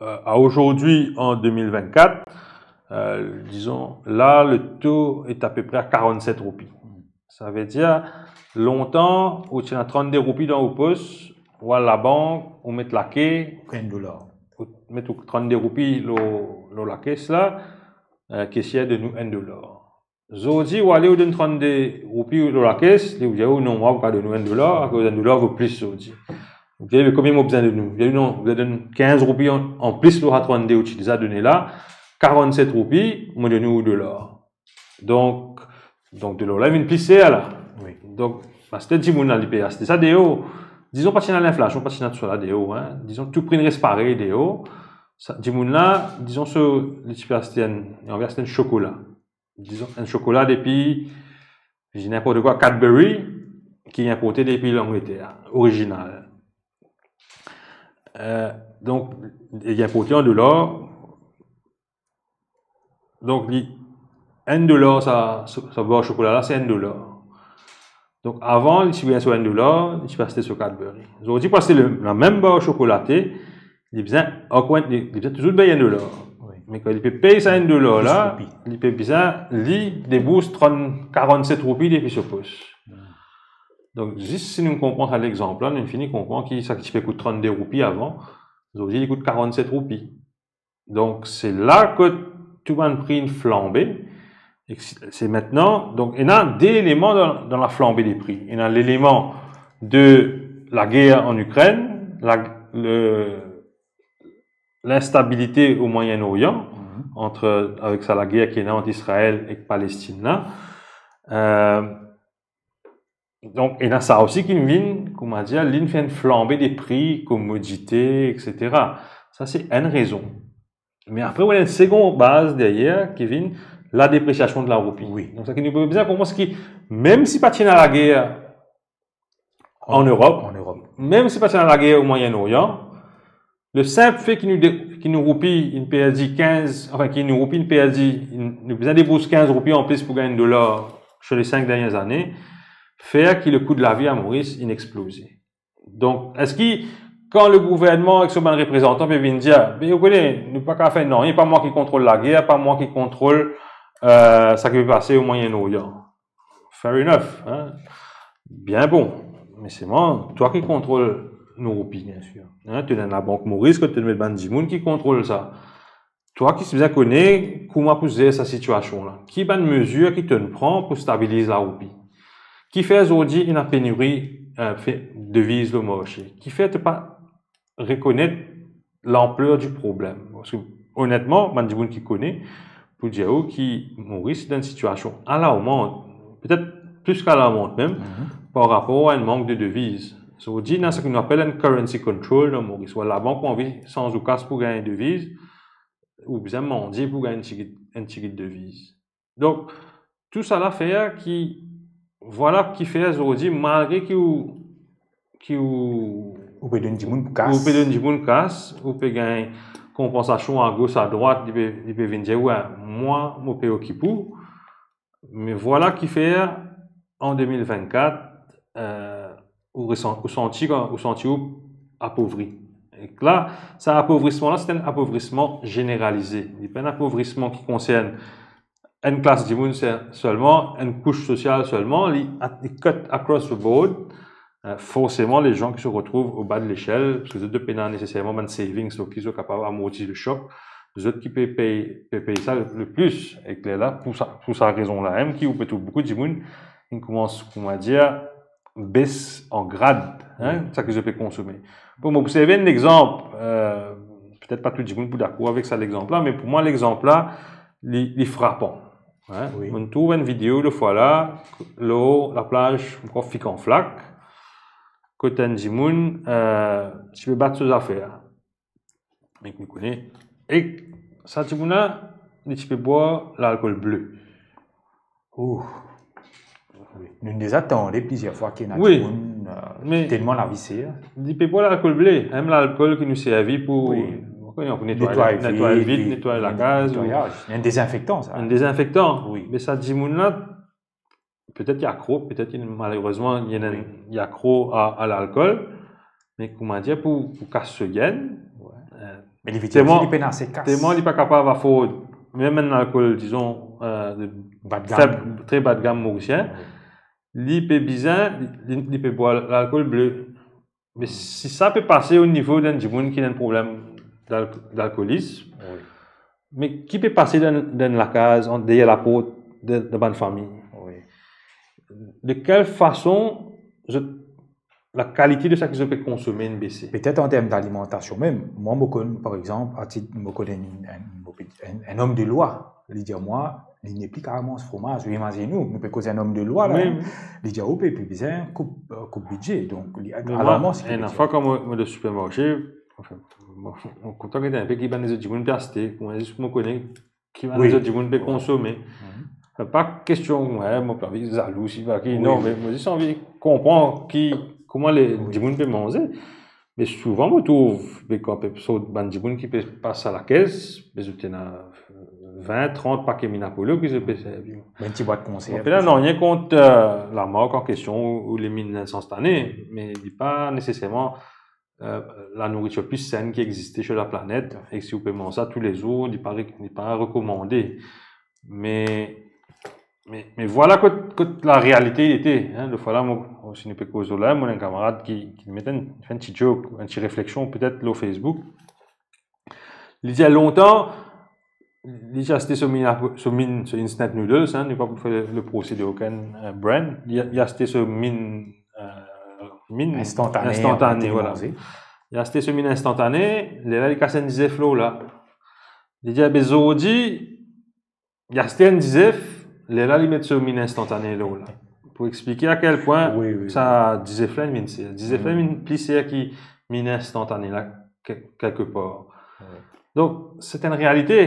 Euh, a ozordi, an de mil vennkat, euh, dizon, la, le to est à peu près à quarante-sept roupies. Savedir, lontan, ou ti ena trannde roupi dan ou pos, ou al labank, ou met lake, enn dolar. Ou met ou trannde roupi lor, lor lakes la, euh, kesier donn ou enn dolar. Zordi, ou ale, ou donn trannde roupi lor lakes, li dir ou, "Non, mwa, mo pa kapav donn ou enn dolar, akoz enn dolar vo plis zordi." Ou dir, "Me konbien mo bizin donn ou?" Li dir, "Non, mo bizin donn kinz roupi an, an plis lor sa trannde ou ti deza done la, karannset roupi, mo donn ou dolar." Donk, donk dolar la vinn pli ser la. Wi. Donk, aster dimoun la, li pe aste sa deor. Dizon, pa ti ena linflasion, pa ti ena tousala deor, hein. Dizon, tou pri inn res parey deor. Sa, dimoun la, dizon, so, li ti pe aste enn, li anvi aste enn sokola. Dizon, enn sokola depi, je dis n'importe quoi, Cadbury, ki inporte depi Langleter, orizinal. Euh, donk, li inporte an dolar. Donk, li, enn dolar, sa, sa, sa bar sokola la, se enn dolar. Donk, avan, li ti pe gagn so enn dolar, li ti pe aste so Cadbury. Zordi, pou aste le, lamem bar sokolate, li bizin ankor enn, li, li bizin touzour pey enn dolar. Wi. Me kan li pe pey sa enn dolar la, dis roupi, li pe bizin, li, debours trant, karannset roupi depi so pos. Hmm. Donk, zis si nou konpran sa lexanp la, nou fini konpran ki sa ki ti pe kout trannde roupi avan, zordi, li kout karannset roupi. Donk, se la ki tou bann pri inn flanbe. E se, se mintnan, donk, ena de eleman dan, dan laflanbe de pri. Ena leleman de lager an Ikrenn, la, le, l'instabilité au Moyen-Orient, mhm, ant, avek sa lager ki ena ant Israel ek Palestin la. Euh, Donk, ena sa osi ki vinn, kouma dir, li vinn fer enn flanbe de pri, komodite, et cetera. Sa, se enn rezon. Me apre, ou ena enn segon baz deryer ki vinn, ladepresiasion de laroupi. Wi. Donk, sa ki nou pe bizin konpran, se ki, mem si pa ti ena lager an Erop, an Erop, mem si pa ti ena lager o Moyen-Orient, le sinp fe ki nou de-, ki nou roupi inn perdi kinz, anfin, ki nou roupi inn perdi, inn, nou bizin debours kinz roupi anplis pou gagn enn dolar sur les cinq dernières années, fer ki le kou de lavi a Moris inn exploze. Donk, eski kan le gouvernman ek so bann reprezantan pe vinn dir, "Be, ou kone, nou pa kapav fer nanye, pa mwa ki kontrol lager, pa mwa ki kontrol, euh, sa ki pe pase o Moyen-Orient." Fair enough, hein. Bien bon. Me selman, twa ki kontrol nou roupi, biensir. Hein, to ena Labank Moris, kot to met bann dimoun ki kontrol sa. Twa ki bizin kone kouma pou zer sa sitiasion la. Ki bann mezir ki to pran pou stabiliz laroupi? Kifer zordi ena peniri, euh, fe-, deviz lor marse? Kifer to pa rekonet lanpler di problem. Parski, onetman, bann dimoun ki kone, pou dir ou ki Moris dan enn sitiasion alarman, petet plis ki alarman mem, mhm, par rapor a enn mank de deviz. Zordi, ena seki nou apel enn currency control dan Moris. Ou labank ou anvi sanz ou kas pou gagn deviz, ou bizin mandie pou gagn enn tigit, enn tigit deviz. Donk, tousala fer ki, vwala ki fer zordi, malgre ki ou, ki ou, ou pe donn dimoun pou kas, ou pe donn dimoun kas, ou pe gagn konpansasion agos, adrwat, li pe, li pe vinn dir, "Wi, mwa, mo pe okip ou." Me vwala ki fer, an de mil vennkat, euh, ou resan-, ou santi, ou santi ou apovri. Ek la, sa apovrisman la, se enn apovrisman zeneralize. Li pa enn apovrisman ki konsern enn klas dimoun se-, selman, enn kous sosial selman, li at-, li cut across the board. Euh, forseman, les gens ki se retrouv o ba de lesel, parski zot pena neseserman bann savings lor ki zot kapav amorti le sok, zot ki pe pey, pe pey sa le, le plis. Ek lerla, pou sa, pou sa rezon la mem, ki ou pe trouv boukou dimoun, inn koumans, kouma dir, bes an grad, hein, wi, sa ki zot pe konsome. Bon, mo pou servi enn lexanp, euh, petet pa tou dimoun pou dakor avek sa lexanp la, me pou mwa, lexanp la, li, li frapan. Hein? Wi. Mo'nn trouv enn video lefwa la, lor laplaz, mo krwar Fik an Flak, kot enn dimoun, euh, ti pe bat so zafer. Ek nou kone. Ek sa dimoun la, li ti pe bwar lalkol ble. Ouh. Wi. Nou'nn deza tande plizier fwa ki ena, wi, dimoun, euh, me telman lavi ser, li pe bwar lalkol ble, mem lalkol ki nou servi pou, wi, pou netway, netway vit, netway lakaz, netwayaz. Enn dezinfektan, sa. Enn dezinfektan. Wi. Me sa dimoun la, petet li akro, petet li, malerezman, li ena, wi, li akro a, a lalkol, me kouma dir, pou, pou kas so grenn, wi, euh, me li, telman, li pena ase kas, telman li pa kapav afford mem enn lalkol, dizon, euh, de, ba de gam, feb, tre ba de gam morisien, wi, li pe bizin, li, li, li pe bwar lalkol ble. Me, hmm, si sa pe pase o nivo d'enn dimoun ki ena enn problem d'al-, d'alkolism, wi, me ki pe pase dan, dan lakaz, an, deryer laport de, de bann fami? Wi. De kel fason zot, lakalite de sa ki zot pe konsome inn bese? Petet an term dalimantasion mem. Mwa, mo konn, par exanp, atit, mo konn enn, enn, enn, enn om de lwa, li dir mwa, li nepli kapav manz fromaz. Ou imazinn ou, nou pe koz enn om de lwa la, wi, hein. Wi. Li dir, ou pe pli bizin koup, euh, koup bidze. Donk, li, me alor, mwa, mwa, enn fwa, kan mo, mo dan sipermarse, anfin, mo, mo kontan gete inpe ki bann lezot dimoun pe aste, pou mwa, zis pou mo kone ki bann, wi, lezot dimoun pe, wi, konsome. Mhm. Pa kestion, wi, mo pa anvi zalou, si pa ki, wi, non, wi, me mo zis anvi konpran ki, kouma le, wi, dimoun pe manze. Me souvan, mo trouv, be, kan pe sort bann dimoun ki pe pas a lakes, be, zot ena vin, trant pake Minapolo ki zot pe servi. Enn ti bwat konserv. Donk la, nanye kont, euh, lamark an kestion ou, ou liminn instantane, me li pa neseserman, euh, lanouritir pli senn ki existe sir laplanet, e si ou pe manz sa toulezour, li pa re-, li pa rekomande. Me, me, me vwala kot, kot larealite li ete, hein. Lefwa la, mo, si nou pe koz la, mo ena enn kamarad ki, ki met enn, fer enn ti joke, enn ti refleksion, petet lor Facebook. Li dir, lontan, li ti aste so min, so min, so instant noodles, hein, nou pa pou fer le, le prose de okenn, euh, brand. Li, li aste so min, euh, min instantane, instantane, an manze. Li aste so min instantane, lerla li kas enn dizef lor la. Li dir, be, zordi, li aste enn dizef, lerla li met so min instantane lor la. Pou explike a kel pwin, wi, wi, sa, wi, dizef la inn vinn ser. Dizef la, wi, inn vinn pli ser ki min instantane la, ke-, kelkepar. Wi. Donk, se enn realite.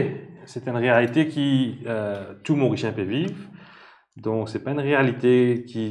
Se enn realite ki, euh, tou Morisien pe viv. Donk, se pa enn realite ki,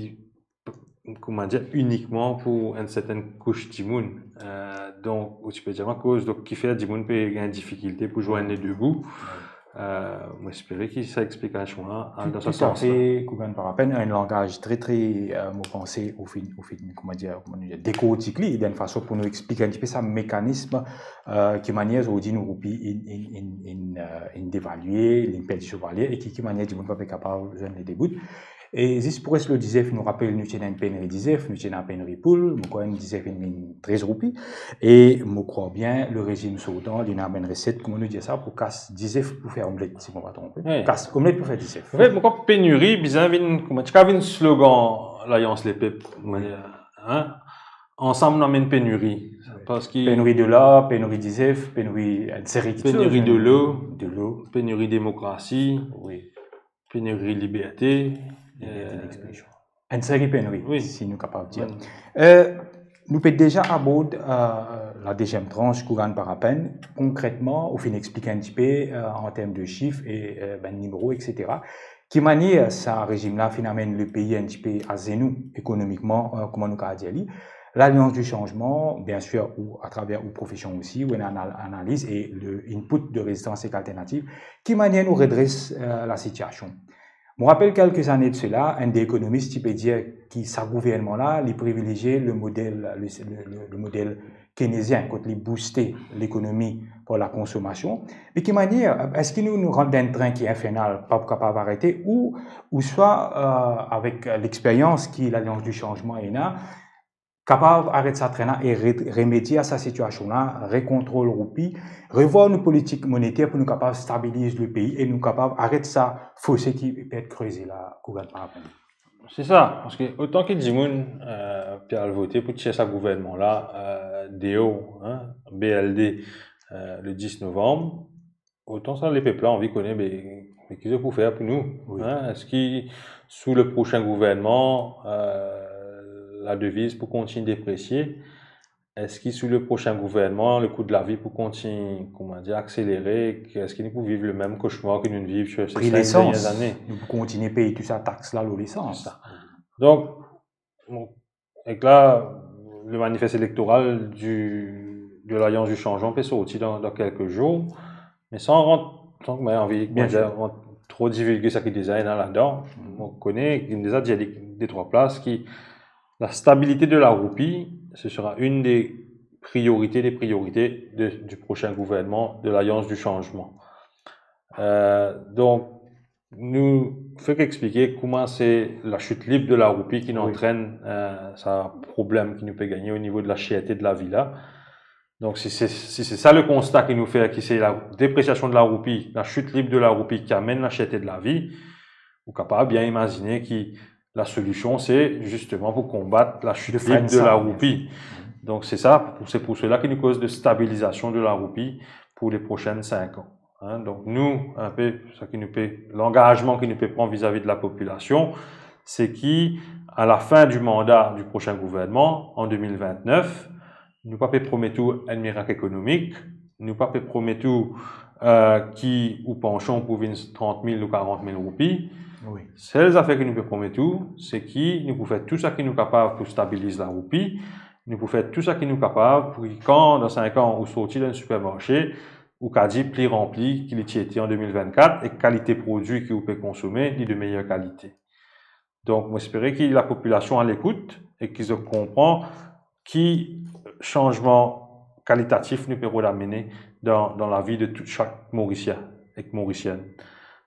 kouma dir, inikman pou enn sertenn kous dimoun. Euh, donk, ou ti pe dir akoz, donk, kifer dimoun pe gagn difikilte pou zwenn le de bout. Wi. Euh, mo espere ki sa explikasion la al dan sa sans la. Toutafe, Kougan Parapen, enn langaz tre, tre, euh, mo panse, ou finn, ou finn, kouma dir, kouma nou dir, dekortik li, dan enn fason pou nou explike enn tipe sa mekanism, euh, ki manier zordi nou roupi inn, inn, inn, inn, euh, inn devalie, linn perdi so valer, e ki, ki manier dimoun pa pe kapav zwenn le de bout. E zis pou res lor dizef, nou rapel, nou ti ena enn penri dizef, nou ti ena penri poul, mo krwar enn dizef inn vinn trez roupi, e mo krwar bien lerezim sortan, li ena bann reset, kouma nou dir sa, pou kas dizef pou fer omlet, si mo pa tronpe. Wi. Kas omlet pou fer dizef. Anfet, mo krwar peniri bizin vinn, kouma, ti kav vinn slogan Lalians Lepep, kouma dir, hein? Ansam nou amenn peniri. Wi. Parski penri de lor, penri dizef, penri, euh, enn seri kiksoz, peniri de lo, de lo, peniri demokrasi. Wi. Peniri liberte, liberte, euh, d'expression. Enn seri penri, wi, si nou kapav dir. Wi. Euh, nou pe deza abord, euh, la deziem trans Kougan Parapen. Konkretman, ou finn explike enn tipe, euh, an term de sif e, euh, bann nimero, et cetera. Ki manier sa rezim la finn amenn lepei enn tipe azenou ekonomikman, euh, kouma nou kapav dir li? Lalians di Sanzman, biensir, ou atraver ou profesion osi, ou ena anal-, analiz e le input de Rezistans Ek Alternativ, ki manier nou redres, euh, lasitiasion? Mo rapel kelke zane de sela, enn de ekonomis ti pe dir ki sa gouvernman la, li privilezie le model, le, le, le, le model keynésien, kot li bouste lekonomi par lakonsomasion. Me ki manier, eski nou, nou rant dan enn trin ki infernal, pa pou kapav arete, ou, ouswa, euh, avek lexperyans ki Lalians di Sanzman ena, kapav aret sa trin la e re-, remedie a sa sitiasion la, rekontrol roupi, revwar nou politik moniter pou nou kapav stabiliz lepei e nou kapav aret sa fose ki pe et kreze la, Kougan Parapen? Se sa, parski otan ki dimoun, euh, pe al vote pou tir sa gouvernman la, euh, deor, hein, B L D, euh, le dis novanm, otan sa lepep la anvi kone, be, be ki zot pou fer pou nou, wi, hein? Eski sou le prosin gouvernman, euh, ladeviz pou kontign depresie? Eski sou le prosin gouvernman, le kou de lavi pou kontign, kouma dir, akselere? Eski nou pou viv le mem koshmar ki nou viv sir se senk dernie zane? Pri lesans, nou pou kontign pey tou sa tax la lor lesans. Se sa. Donk, bon, ek la, le manifest elektoral di, de Lalians di Sanzman pe sorti dan, dan kelke zour, me san rant, san ke mo anvi, kouma dir, rant tro divilge sa ki deza ena ladan. Mo kone, mo deza dir li de trwa plas ki la stabilité de la roupie, ce sera une des priorités, des priorités de, du prochain gouvernement de l'Alliance du Changement. Euh, donk, nou fek explike kouma se la chute libre de la roupie ki, wi, antrenn, euh, sa problem ki nou pe gagne o nivo de la cherte de lavi la. Donk, si se, si se sa le konsta ki nou fer, ki se la depresiasion de la roupie, la chute libre de la roupie ki amenn la cherte de lavi, ou kapav bien imazine ki la solision, se zisteman pou konbat la chute libre de la roupie. De frenn sa, bien sir. Donk, se sa, se pou sela ki nou koz de stabilizasion de la roupie pou le prosin sink an. Hein, donk nou, inpe, sa ki nou pe, langazman ki nou pe pran vizavi de lapopilasion, se ki, a la fin di manda di prosin gouvernman, an de mil vintnef, nou pa pe promet ou enn mirak ekonomik, nou pa pe promet ou, eh, ki ou pansion pou vinn trant mil ou karant mil roupi. Wi. Sel zafer ki nou pe promet ou, se ki nou pou fer tou sa ki nou kapav pou stabiliz laroupi, nou pou fer tou sa ki nou kapav pou ki kan, dan sink an, ou sorti dan enn sipermarse, ou kadir pli ranpli ki li ti ete an de mil vintkat e kalite prodwi ki ou pe konsome, li de meyer kalite. Donk, mo espere ki lapopilasion a lekout e ki zot konpran ki sanzman kalitatif nou pe rod amene dan, dan lavi de tou, sak Morisien ek Morisienn.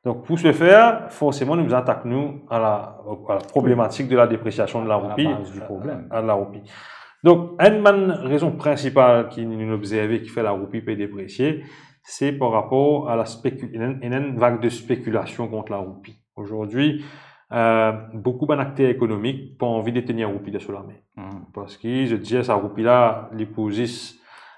Donk, pou se fer, forseman, nou bizin atak nou a la, a la problematik de la depresiasion de laroupi, a la baz di problem, a laroupi. Donk, enn bann rezon prinsipal ki nou obzerve ki fer laroupi pe depresie, se par rapor a la spécu-, enn, enn vag de spéculation kont laroupi. Aujourd'hui, euh, boukou bann akter ekonomik pa anvi de tenir roupi dan so lame. Hmm. Parski zot dir, sa roupi la, li pou zis,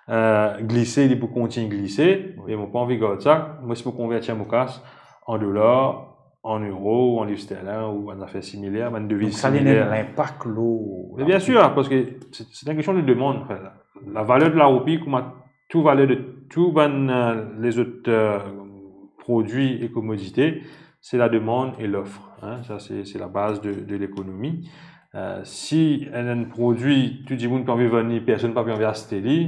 euh, glise, li pou kontign glise, wi, me mo pa anvi gard sa. Mo, si mo konvertir mo kas an dolar, an euro, an liv sterlin, ou bann zafer similer, bann deviz similer. Donk sa, li ena enn linpak lor... Me bien sir, parski se, se enn kestion de demann. Anfin, la, lavaler de laroupi, kouma tou valer de tou bann, euh, lezot, euh, prodwi e komodite, se lademann e lof, hein. Sa, se, se labaz de, de lekonomi. Euh, si enn, enn prodwi, tou dimoun pe anvi vann li, personn pa pe anvi aste li,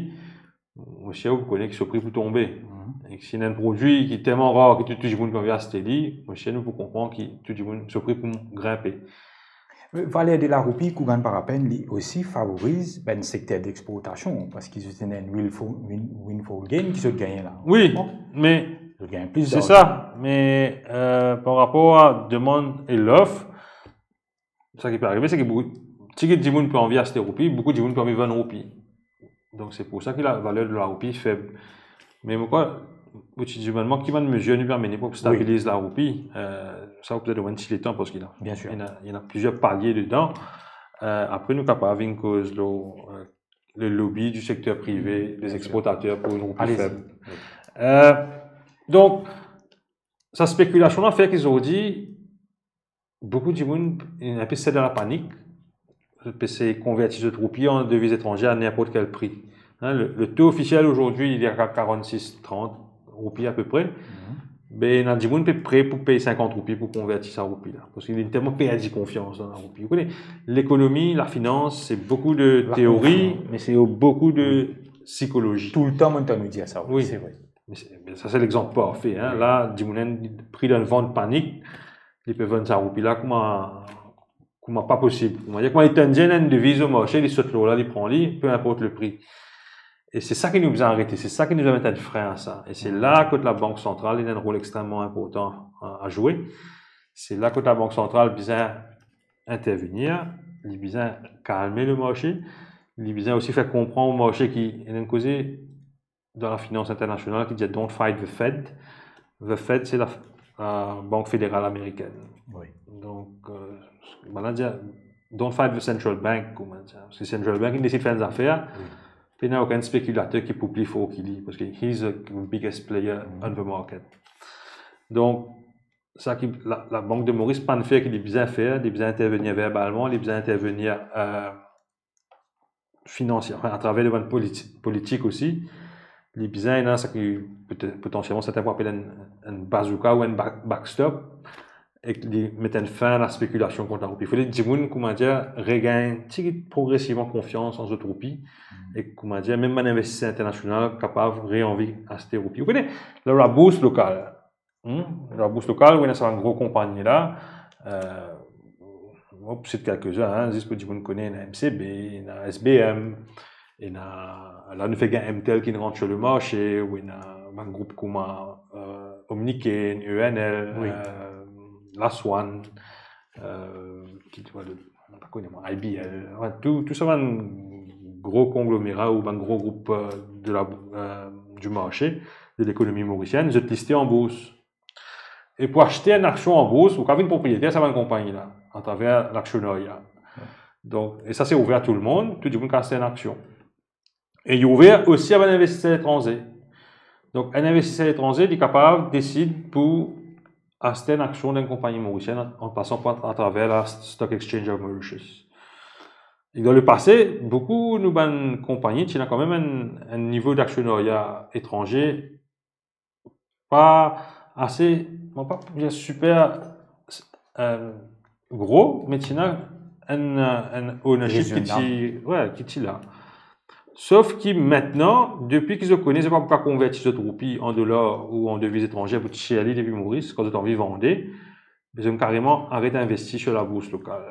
mo sir ou pou kone ki so pri pou tonbe. Mhm. E si enn prodwi ki telman rar ki tou, tou dimoun pe anvi aste li, mo sir nou pou konpran ki tou dimoun, so pri pou grinpe. Valer de laroupi ki gagn par lapenn, li osi favoriz bann sekter dexportasion, parski zot ena enn windfall, wind-, windfall gain ki zot gagne la. Wi, bon, me zot gagne plis larzan. Se sa, me, euh, par rapor a demann e lof, sa ki pe arive, se ki boukou, tigit dimoun pe anvi aste roupi, boukou dimoun pe anvi vann roupi. Donk, se pou sa ki lavaler de laroupi feb. Me mo krwar, ou ti dimann mwa ki bann mezir nou pe amene pou stabiliz laroupi, euh, sa, ou petet domann ti letan, parski la, bien sir, ena, ena plizier palie dedan. Euh, apre, nou kapav vinn koz lor, euh, le lobi di sekter prive, bien sir, dezexportater pou enn roupi feb. Alezi. Wi. Euh, donk, sa spéculation la fer ki zordi, boukou dimoun, inpe sed dan lapanik, pe sey konverti zot roupi an deviz etranze a ninport kel pri. Hein, le, le to ofisiel azordi, li a karannsis, trant roupi apepre. Mhm. Be, ena dimoun pe pre pou pey sinkant roupi pou konverti sa roupi la, parski li telman perdi konfians dan laroupi. Ou kone, lekonomi, lafinans, se boukou de teori, me se boukou de sikolozi. Toultan, mo'nn tann ou dir sa, wi, se vre. Me se, me sa, se lexanp parfe, hein. Wi. La, dimoun ena pri dan vant, panik, li pe vann sa roupi la kouma, kouma pa posib. Kouma, kouma li tann dir ena enn deviz o marse, li sot lor la, li pran li, pe inport le pri. E se sa ki nou bizin arete, se sa ki nou bizin met enn frin a sa. E se la kot Labank Santral, li ena enn rol extrememan inportan a, a zwe. Se la kot Labank Santral bizin intervenir, li bizin kalme le marse, li bizin osi fer konpran o marse ki, ena enn koze dan lafinans internasional ki dir "Don't fight the Fed." The Fed, se la, la Bank Federal Amerikenn. Wi. Donk, euh, bann la dir "Don't fight the central bank", kouma dir. Parski central bank, li desid fer enn zafer, wi, pena okenn spékilater ki pou pli for ki li, parski he's the biggest player on the market. Donk, sa ki la, Labank de Moris pa'nn fer ki li bizin fer, li bizin intervenir verbalman, li bizin intervenir, euh, finansier, anfin, atraver de bann politi-, politik osi, li bizin ena sa ki pote-, potansielman sertin pou apel enn, enn bazouka ou enn ba-, backstop, ek li met enn fin a la spékilasion kont laroupi. Fode dimoun, kouma dir, regagn tigit progresivman konfians an zot roupi, ek, kouma dir, mem bann investiser internasional kapav reanvi aste roupi. Ou kone, lor labours lokal, Hmm? Labours lokal, ou ena sa bann gro konpagni la, euh, mo pou sit kelkezin, hein, zis pou dimoun kone, ena M C B, ena S B M, ena, la nou fer gagn M T L ki rant lor le marse, ou ena bann group kouma, euh, Omnicare, E N L, wi, euh, Laswan, euh, ki, mo pa kone, mwa, I B L, ouais, tou, tou sa bann gro konglomera ou bann gro group, euh, de la, euh, di marse, de lekonomi morisienn, zot liste an bours. E pou aste enn aksion an bours, ou kapav vinn propriyeter sa bann konpagni la, atraver laksionaria. Donk, e sa se ouver a tou lemonn, tou dimoun kapav aste enn aksion. E li ouver osi a bann investiser etranze. Donk, enn investiser etranze, li kapav desid pou aste enn aksion dan enn konpagni morisien an, an pasan par, atraver la Stock Exchange of Mauritius. E dan lepase, boukou nou bann konpagni ti ena kanmem enn, enn nivo daksionaria etranze, pa ase, mo pa pou dir siper, eh, gro, me ti ena enn, enn ownership ki ti, rezonab, we, ki ti la. Sof ki aster, depi ki zot kone zot pa pou kapav konverti zot roupi an dolar ou an deviz etranze pou tir li depi Moris, kan zot anvi vande, be zot kareman aret investi lor labours lokal.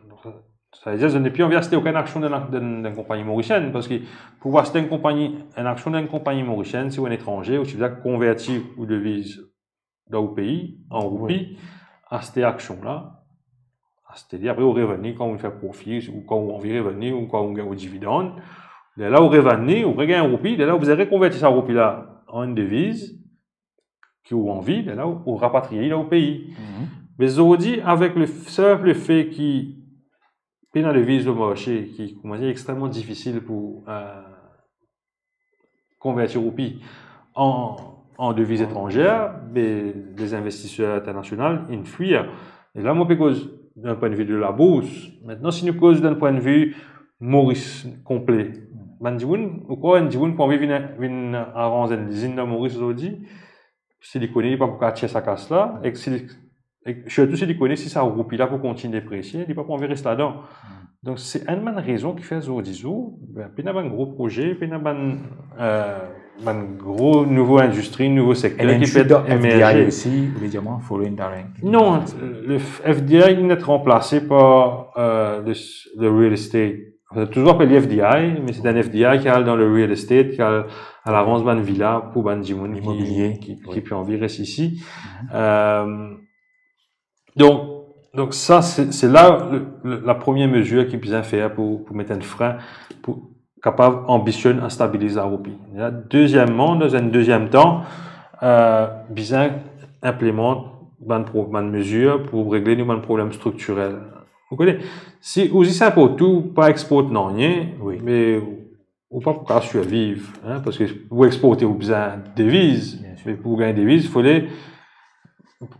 Donk, sa, savedir zot nepli anvi aste okenn aksion dan, dan, dan enn konpagni morisienn, parski pou aste enn konpagni, enn aksion dan enn konpagni morisienn, si ou enn etranze, ou ti bizin konverti ou deviz dan ou pei, an roupi, wi, aste aksion la, aste li, apre ou revann li kan ou fer profi, ou kan ou anvi revann li, ou kan ou gagn ou dividann. Lerla ou revann li, ou regagn roupi, lerla ou bizin rekonverti sa roupi la an enn deviz ki ou anvi, lerla ou, ou rapatrie li dan ou pei. Mhm. Me zordi, avek le f-, sinp lefe ki pena deviz lor marse, ki, kouma dir, extreman difisil pou, eh, konverti roupi an, an deviz etranze, be, lezinvestiser internasional inn fwir. E la, mo pe koz dan pwin de vi de labours. Aster, si nou koz dan pwin de vi Moris konple, bann dimoun, ou krwar enn dimoun pou anvi vinn, vinn aranz enn lizinn dan Moris zordi, si li kone li pa pou kapav tir sa kas la, ek si li, ek sirtou si li kone si sa roupi la pou kontign depresie, li pa pou anvi res ladan. Hmm. Donk, se enn bann rezon ki fer zordi zour, be, pena bann gro proze, pena bann, eh, bann gro nouvo indistri, nouvo sekter ki pe emerze. And entry dan F D I osi, ou ve dir mwa, foreign direct investment. Non, le f-, F D I inn ranplase par, eh, le, le real estate. Anfin, touzour apel li F D I, me se enn F D I ki al dan le real estate, ki al, al aranz bann vila pou bann dimoun ki, imobilie, ki, wi, ki pe anvi res isi. Mhm. Eh, donk, donk sa, se, se la le, le, la premie mezir ki bizin fer pou, pou met enn frin, pou kapav anbisionn a stabiliz laroupi. E la, dezieman, dan enn deziem tan, eh, bizin inplimant bann pro-, bann mezir pou regle nou bann problem striktirel. Ou kone, si ou zis inport tou, pa export nanye, wi, me ou pa pou kapav sirviv, hein, parski pou exporte, ou bizin deviz, bien sir, me pou gagn deviz, fode,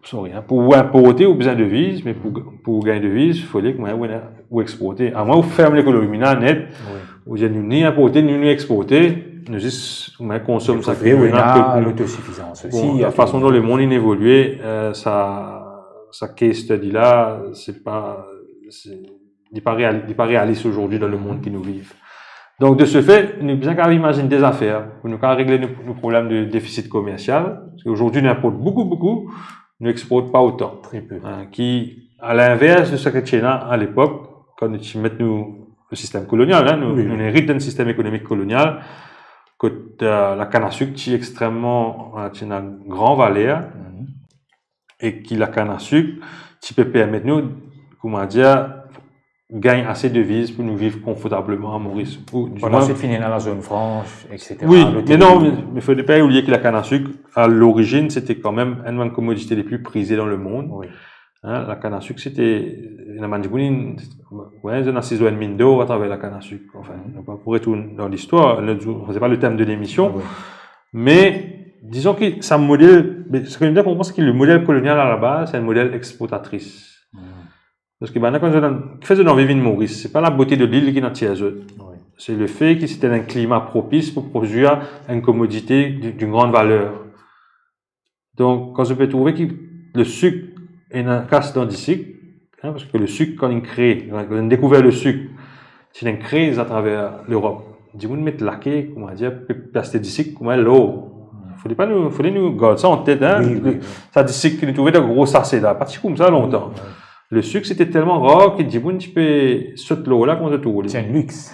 sorry, hein, pou inporte, ou bizin deviz, me pou, pou gagn deviz, fode kouma ou, ou exporte. Amwin ou ferm lekonomi la net, wi, ou dir nou ni inporte, ni nou exporte, nou zis, ou konsom sa ki nou ena, lotosifizans osi, bon, la fason dan lemond inn evolie, eh, sa, sa case study la, se pa, se, li pa reali-, li pa realis azordi dan lemond ki nou viv. Donk, de se fe, nou bizin kapav imazinn de zafer pou nou kapav regle nou, nou problem de defisit komersial. Parski azordi, nou inport boukou, boukou, nou export pa otan. Très peu. Hein, ki, a linvers de sa ki ti ena a lepok, kan nou ti met nou, le sistem kolonial, hein, nou, wi, wi, nou erit dan sistem ekonomik kolonial, kot, eh, lakann a sik ti extreman, eh, ti ena gran valer. Mhm. E ki lakann a sik ti pe permet nou, kouma dir, gagn ase deviz pou nou viv konfortableman a Moris. Ou, dimwin, pandan zot finn ena la zone franche, et cetera. Wi, lotonomi. Me non, me, me fode pa oubliye ki lakann a sik, a lorizinn, se ti kanmem enn bann komodite le pli prize dan lemond. Wi. Hein, lakann a sik, se ti, ena bann dimoun, wi, zot ena sizo enn minn dor atraver lakann a sik. Anfin, mhm, nou pa pou retourn dan listwar, lot zour, se pa le tem de lemision. Wi. Me, dizon ki sa model, me, seki nou bizin konpran, se ki le model kolonial a la baz, se enn model exportatrice. Hmm. Parski bann la, kan zot, kifer zot anvi vinn Moris, se pa labote de lil ki inn atir zot. Wi. Se le fe ki se ti enn klima propis pou prodwir enn komodite di, d'une grande valeur. Donk, kan zot pe trouve ki le sik ena kas dan disik, hein, parski le sik, kan inn kree, kan inn dekouver le sik, ti ena enn kriz atraver Lerop. Dimoun met lake, kouma dir, pe, pe aste disik kouma lor. Fode pa nou, fode nou gard sa an tet, hein. Wi, wi, wi. Sa disik ki nou trouve dan gro sase la, pa ti koumsa lontan. Wi, wi. Le sik, se ti telman rar ki dimoun ti pe sot lor la, kouma zot trouve li. Se enn lix.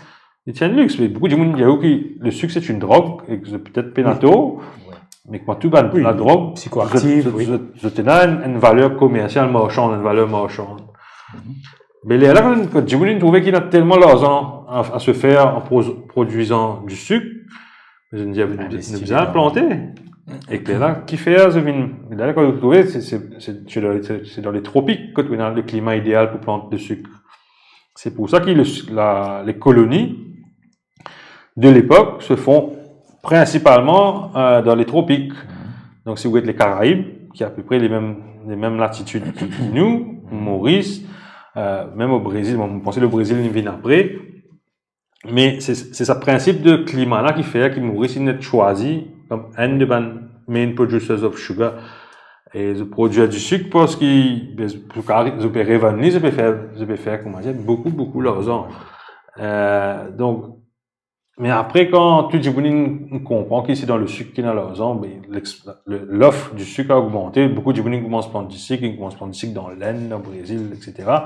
Li ti enn lix, me boukou dimoun dir ki le sik se enn drog, e ki petet pena tor, wi, wi, me kouma tou bann, wi, ladrog, psikoaktif, zot, zot, wi, zot, zot ena enn, enn valer komersial marsan, enn valer marsan. Mhm. Me lerla, kan, kan dimoun inn trouve ki ena telman larzan a, a se fer an pro-, prodwizan di sik, zot inn dir, nou bizin plante. Envesti dedan. Ek lerla, kifer zot vinn, lerla, kan zot trouve, se, se, se, se dan, se, se dan le tropik, kot ou ena le klima ideal pou plant de sik. C'est pour ça que le, la, les colonies de l'époque se font prinsipalman, euh, dan le tropik. Donk, si ou get le Karaib, ki apepre le mem, le mem latitid ki, ki nou, Moris, euh, mem o Brezil, bon, mo panse le Brezil, li vinn apre, me se, se sa prinsip de klima la ki fer ki Moris inn et chwazi kom enn de bann main producers of sugar. E zot prodwir disik parski, be, zot pe, zot pe revann li, zot pe fer, zot pe fer, kouma dir, boukou, boukou larzan. Euh, donk, me apre, kan tou dimoun inn, inn konpran ki se dan lesik ki ena larzan, be, lex-, le, lof disik a ogmante, boukou dimoun inn koumans plant disik, inn koumans plant disik dan Lenn, dan Brezil, et cetera.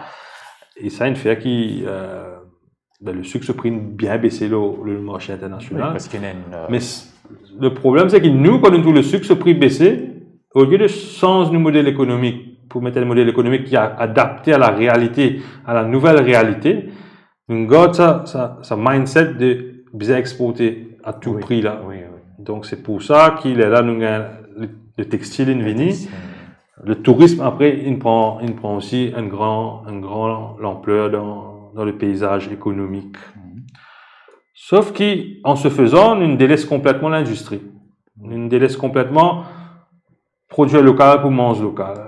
E sa inn fer ki, euh, be, lesik so pri inn bien bese lor, lor le marse internasional. Wi, parski ena enn, euh, Me s-, le problem, se ki nou, kan nou trouv lesik so pri bese, olie de sanz nou model ekonomik, pou met enn model ekonomik ki a-, adapte a la realite, a la nouvel realite, nou gard sa, sa, sa mindset de bizin exporte a tou Wi, pri la. wi, wi. Donk, se pou sa ki lerla nou gagn le, le textil inn vini. Textil. Le tourism, apre, inn pran, inn pran osi enn gran, enn gran lanpler dan, dan le peizaz ekonomik. Mhm. Sof ki, an se fezan, nou deles konpletman lindistri. Nou deles konpletman prodwir lokal pou manz lokal.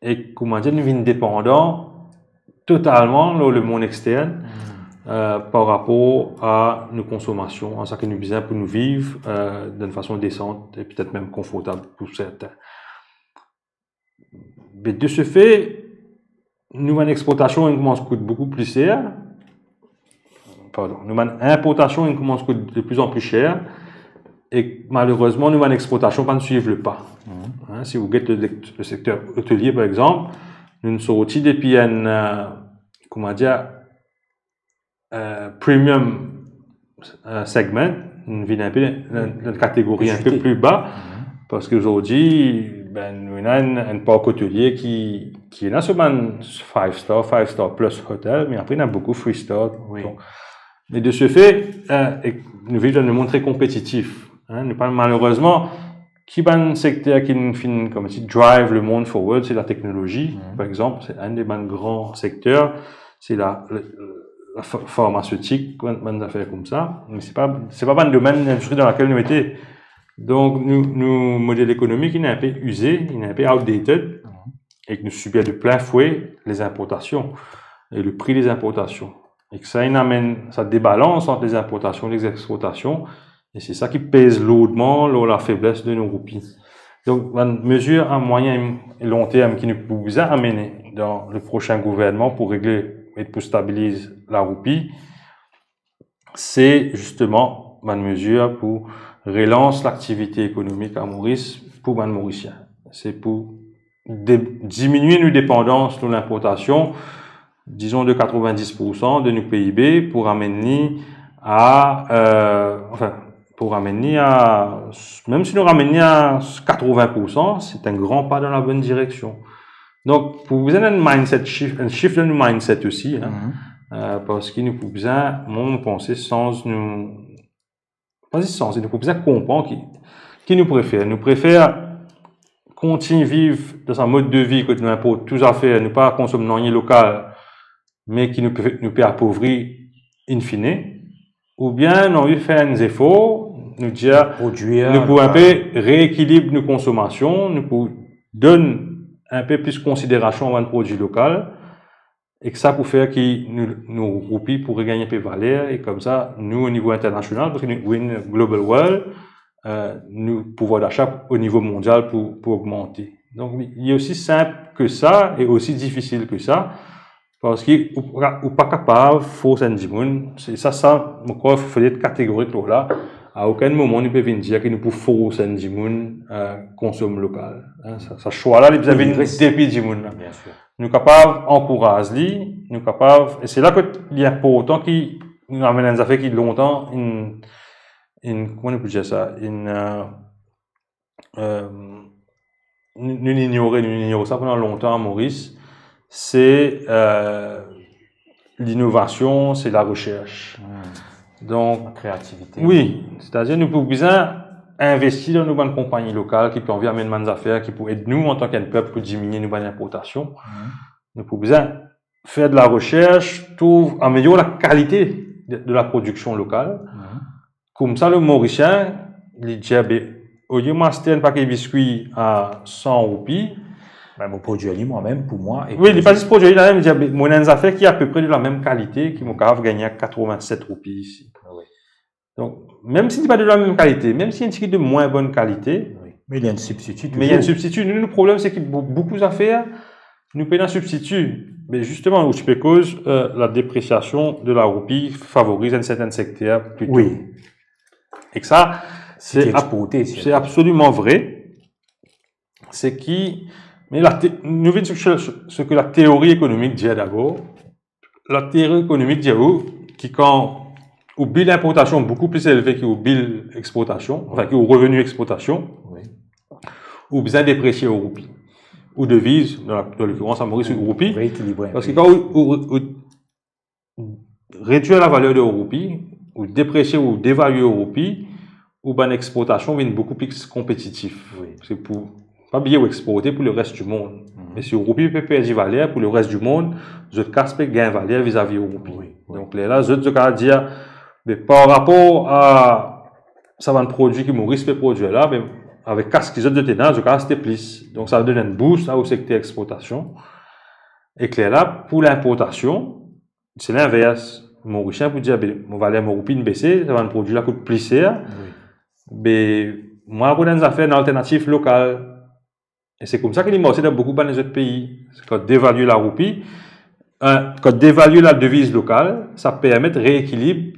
E, kouma dir, nou vinn depandan totalman lor lemond extern, Hmm. euh, par rapor a nou konsomasion, a seki nou bizin pou nou viv, euh, dan enn fason desan e petet mem konfortab pou sertin. Me de se fe, nou bann exportasion inn koumans kout boukou pli ser. Pardon, nou bann inportasion inn koumans kout de pli an pli ser. E malerezman, nou bann exportasion pa'nn swiv le pa. Mhm. Hein, si ou get le, le sekter otelie, par exanp, nou sorti depi enn, euh, kouma dir, euh, premium, euh, segment, nou vinn enn pe dan, dan kategori enn pe Dizwit. pli ba, Mhm. parski azordi, be, nou ena enn, enn park otelie ki, ki ena selman five star, five star plus hotel, me apre ena boukou three star. Wi. Donk, me de se fe, euh, e nou viv dan enn mond tre konpetitif, hein, nou pa, malerezman, ki bann sekter ki finn, kouma dir, drive lemond forward, se lateknolozi, Mhm. par exanp, se enn de bann gran sekter, se la, le, la fa-, farmasetik, bann, bann zafer koumsa. Me se pa, se pa bann domenn lindistri dan lakel nou ete. Donk, nou, nou model ekonomik, li enn pe ize, li enn pe outdated, Mhm. e nou sibir de plin fwe les importations et le prix des importations. E sa, li amenn sa debalans ant les importations et les exportations, e se sa ki pez lourdman lor lafebles de nou roupi. Donk, bann mezir a mwayin e lon term ki nou pou bizin amene dan le prosin gouvernman pou regle e pou stabiliz laroupi, se zisteman bann mezir pou relans laktivite ekonomik a Moris pou bann Morisien. Se pou de-, diminie nou depandans lor linportasion, dizon de katrovin-dis poursan de nou P I B pou ramenn li a, euh, anfin, pou ramenn li a, mem si nou ramenn li a katrovin poursan, se enn gran pa dan labonn direksion. Donk, pou bizin enn mindset shift, enn shift dan nou mindset osi, hein, Mhm. euh, parski nou pou bizin, mwa, mo panse, sanz nou, pa zis sanze, nou pou bizin konpran ki, ki nou prefer. Nou prefer kontign viv dan sa mod de vi kot nou inport tou zafer, nou pa konsom nanye lokal, me ki nou pe, nou pe apovri in fine, oubien nou anvi fer enn zefor, nou dir, Prodwir nou pou lokal. Inpe reekilib nou konsomasion, nou pou donn inpe plis konsiderasion a bann prodwi lokal, e ki sa pou fer ki nou, nou roupi pou regagn inpe valer, e koumsa, nou, o nivo internasional, parski nou, we in a global world, euh, nou pouvwar dasa o nivo mondial pou, pou ogmante. Donk, li osi sinp ke sa e osi difisil ke sa, parski ou, ou pa kapav fors enn dimoun, se sa, sa, mo krwar, fode et kategorik lor la. A okenn moman, nou pe vinn dir ki nou pou fors enn dimoun, euh, konsom lokal. Hein, sa, sa swa la, li bizin vinn Wi, res- depi dimoun la. Bien sûr. Nou kapav ankouraz li, nou kapav, e se la ke li inportan ki nou amenn enn zafer ki lontan in, in, kouma nou pou dir sa, in, euh, euh, nou, nou ignore, nou ignore sa pandan lontan a Moris, se, euh, linovasion, se laresers. Hmm. Donk, La kreativite. Wi, setadir nou pou bizin investi dan nou bann konpagni lokal ki pou anvi amenn bann zafer ki pou ed nou antan ki enn pep pou diminie nou bann inportasion. Mhm. Nou pou bizin fer de laresers, trouv, amelior lakalite de, de laprodiksion lokal. Mhm. Koumsa, le Morisien, li dir, be, olie mo aste enn pake biskwi a san roupi, ben, mo prodwir li mwa mem pou mwa. Wi, li pa zis prodwir li la mem, li dir, be, mo ena enn zafer ki apepre de la mem kalite, ki mo kapav gagne a katrevin-set roupi isi. Wi. Donk, mem si li pa de la mem kalite, mem si enn tigit de mwin bonn kalite, wi, me li enn sibstiti, me li enn sibstiti. Nou, nou problem, se ki bou-, boukou zafer, nou pena sibstiti. Me zisteman, ou ti pe koz, euh, la depresiasion de la roupi favoriz enn sertin sekter plito. Wi. Ek sa, se, se absoliman vre. Se ki, me la te-, nou vinn seki, seki la teori ekonomik dir dabor. La teori ekonomik dir ou ki kan ou bil inportasion boukou pli elve ki ou bil eksportasion, anfin, ki ou reveni eksportasion, wi, ou bizin depresie ou roupi. Ou deviz, dan la, dan lokirans a Moris, ou roupi. Reekilibre. Parski kan ou, ou, ou redwir lavaler de ou roupi, ou depresie ou devalie ou roupi, ou bann eksportasion vinn boukou pli konpetitif. Wi. Parski pou, pa bliye ou eksporte pou le res di mond. Mhm. Me si ou roupi pe perdi valer, pou le res di mond, zot kas pe gagn valer vizavi ou roupi. Wi, wi. Donk, lerla, zot, zot kapav dir, be, par rapor a sa bann prodwi ki Moris pe prodwir la, be, avek kas ki zot, zot ena, zot kapav aste plis. Donk, sa donn enn bous a ou sekter eksportasion. Ek lerla, pou linportasion, se linvers. Morisien pou dir, be, mo valer mo roupi inn bese, sa bann prodwi la kout pli ser. Wi. Be, mwa, pou enn zafer, enn alternativ lokal. E se koumsa ki li marse dan boukou bann lezot pei. Kan devalie la roupi, euh, kan devalie la deviz lokal, sa permet reekilib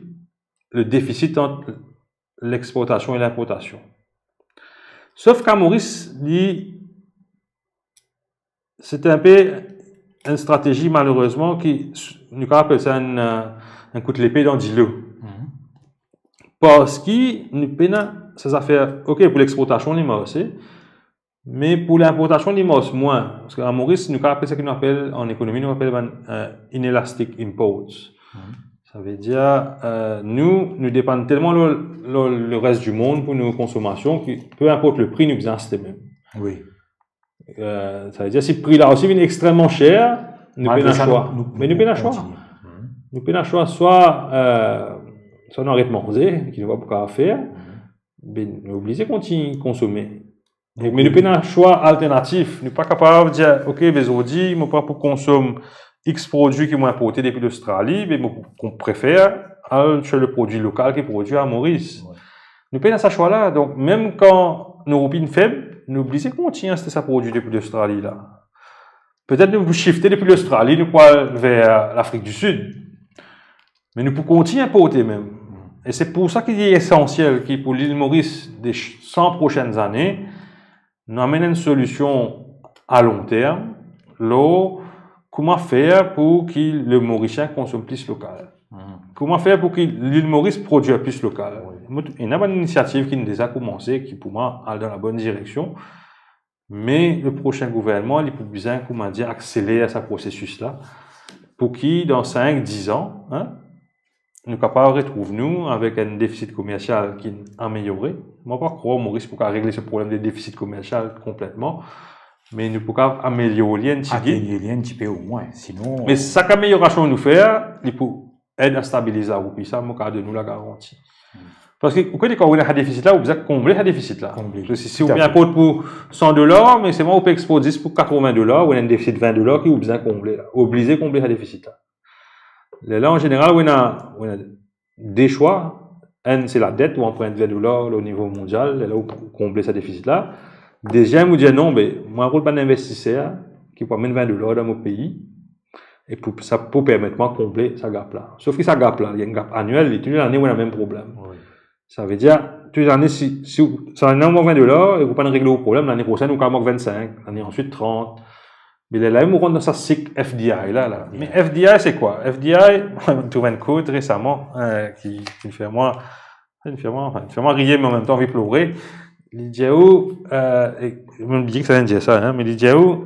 le defisit ant leksportasion e linportasion. Sof ki a Moris, li, se enn pe enn stratezi, malerezman, ki, nou kapav apel sa enn, euh, enn kout lepe dan dilo. Mhm. Parski nou pena sa zafer, ok, pou leksportasion, li marse, me pou linportasion, li mars mwin. Parski a Moris, nou kapav apel sa ki nou apel, an ekonomi, nou apel bann, euh, inelastic imports. Mhm. Savedir, euh, nou, nou depann telman lor, lor leres dimond pou nou konsomasion ki, pe inport le pri, nou bizin aste mem. Wi. Euh, savedir, si pri la osi vinn extremman ser, nou pena swa. Me nou pena swa. Mhm. Nou pena swa, swa, euh, swa nou aret manze, ki nou pa pou kapav fer, mhm, be nou oblize kontign konsome. Donk, me nou pena swa alternatif. Nou pa kapav dir, ok, be zordi, mo pa pou konsom X prodwi ki mo inporte depi Lostrali, be mo pou prefer al aste le prodwi lokal ki prodwi a Moris. Wi. Nou pena sa swa la. Donk, mem kan nou roupi inn feb, nou oblize kontign aste sa prodwi depi Lostrali la. Petet nou pou shifte depi Lostrali, nou pou al ver Lafrik di Sid. Me nou pou kontign inporte mem. E se pou sa ki li esansiel ki pou Lil Moris de ch-, san prosenn zane, nou amenn enn solision a long term, lor kouma fer pou ki le Morisien konsom plis lokal. Mhm. Kouma fer pou ki Lil Moris prodwir plis lokal. Wi. Mo, ena bann inisiativ ki deza koumanse, ki pou mwa al dan labonn direksion. Me le prosin gouvernman, li pou bizin, kouma dir, akseler sa prosesis la, pou ki dan sink, diz an, hein, nou kapav retrouv nou avek enn defisit komersial ki ameliore. Mo pa krwar Moris pou kapav regle se problem de defisit komersial konpletman, me nou pou kapav amelior li enn tigit. Atenir li enn tipe omwin, sinon... Me sak ameliorasion nou fer, li pou ed a stabiliz laroupi, sa mo kapav donn ou lagaranti. Hmm. Parski ou kone kan ou ena sa defisit la, ou bizin konble sa defisit la. Konble. Parski si ou inport pou san dolar, me selman ou pe eksport zis pou katrevin dolar, ou ena enn defisit vin dolar ki ou bizin konble la. Ou oblize konble sa defisit la. Lerla, an zeneral, ou ena, ou ena de swa. Enn, se ladet, ou anprint vin dolar o nivo mondial, lerla ou konble sa defisit la. Deziem, ou dir non, be, mo al kot bann investiser ki pou amenn vin dolar dan mo pei, e pou, sa pou permet mwa konble sa gap la. Sof ki sa gap la, li enn gap aniel, li tou lane ou ena mem problem. Wi. Savedir, tou lane, si, si ou, sa lane ou mank vin dolar, e ou pa'nn regle ou problem, lane prosenn ou kapav mank vinn-sink, lane answit trant. Me lerla, ou rant dan sa sik F D I la, la. Yeah. Me F D I, se kwa? F D I, mo trouv enn quote resaman, euh, ki, ki fer mwa, ki fer mwa, anfin, ki fer mwa riye, me an mem tan anvi plore. Li dir ou, euh, e, mo bliye ki sa li dir sa, hein, me li dir ou,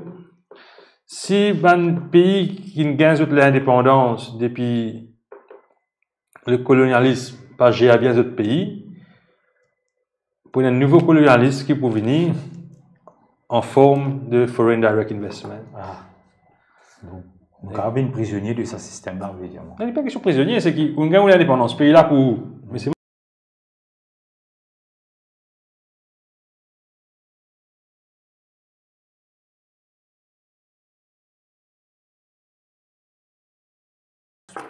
si bann pei ki gagn zot lindepandans depi le kolonialism pa zer bien zot pei, pou ena enn nouvo kolonialism ki pou vini an form de foreign direct investment. Ah. Donk, nou kapav vinn prizonie de sa sistem la, ou ve dir mwa. Non, li pa kestion prizonie, se ki ou gagn ou lindepandans, pei la pou ou. Me se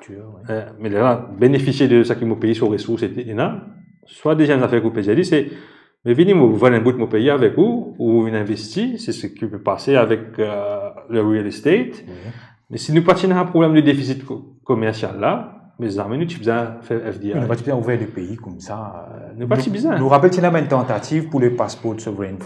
Eh, me lerla benefisie de seki mo pei, so resours, ete ena. Swa deziem zafer ki ou pe dir li, se, me vini, mo ouvrir enn bout mo pei avek ou, ou vinn investi, se seki pe pase avek, eh, le real estate. Me si nou pa ti ena problem de defisit ko-, komersial la, me zame nou ti bizin fer F D I. Nou pa ti bizin ouver le pei koumsa. Nou pa ti bizin. Nou rapel ti ena enn tantativ pou le passeport sovereign.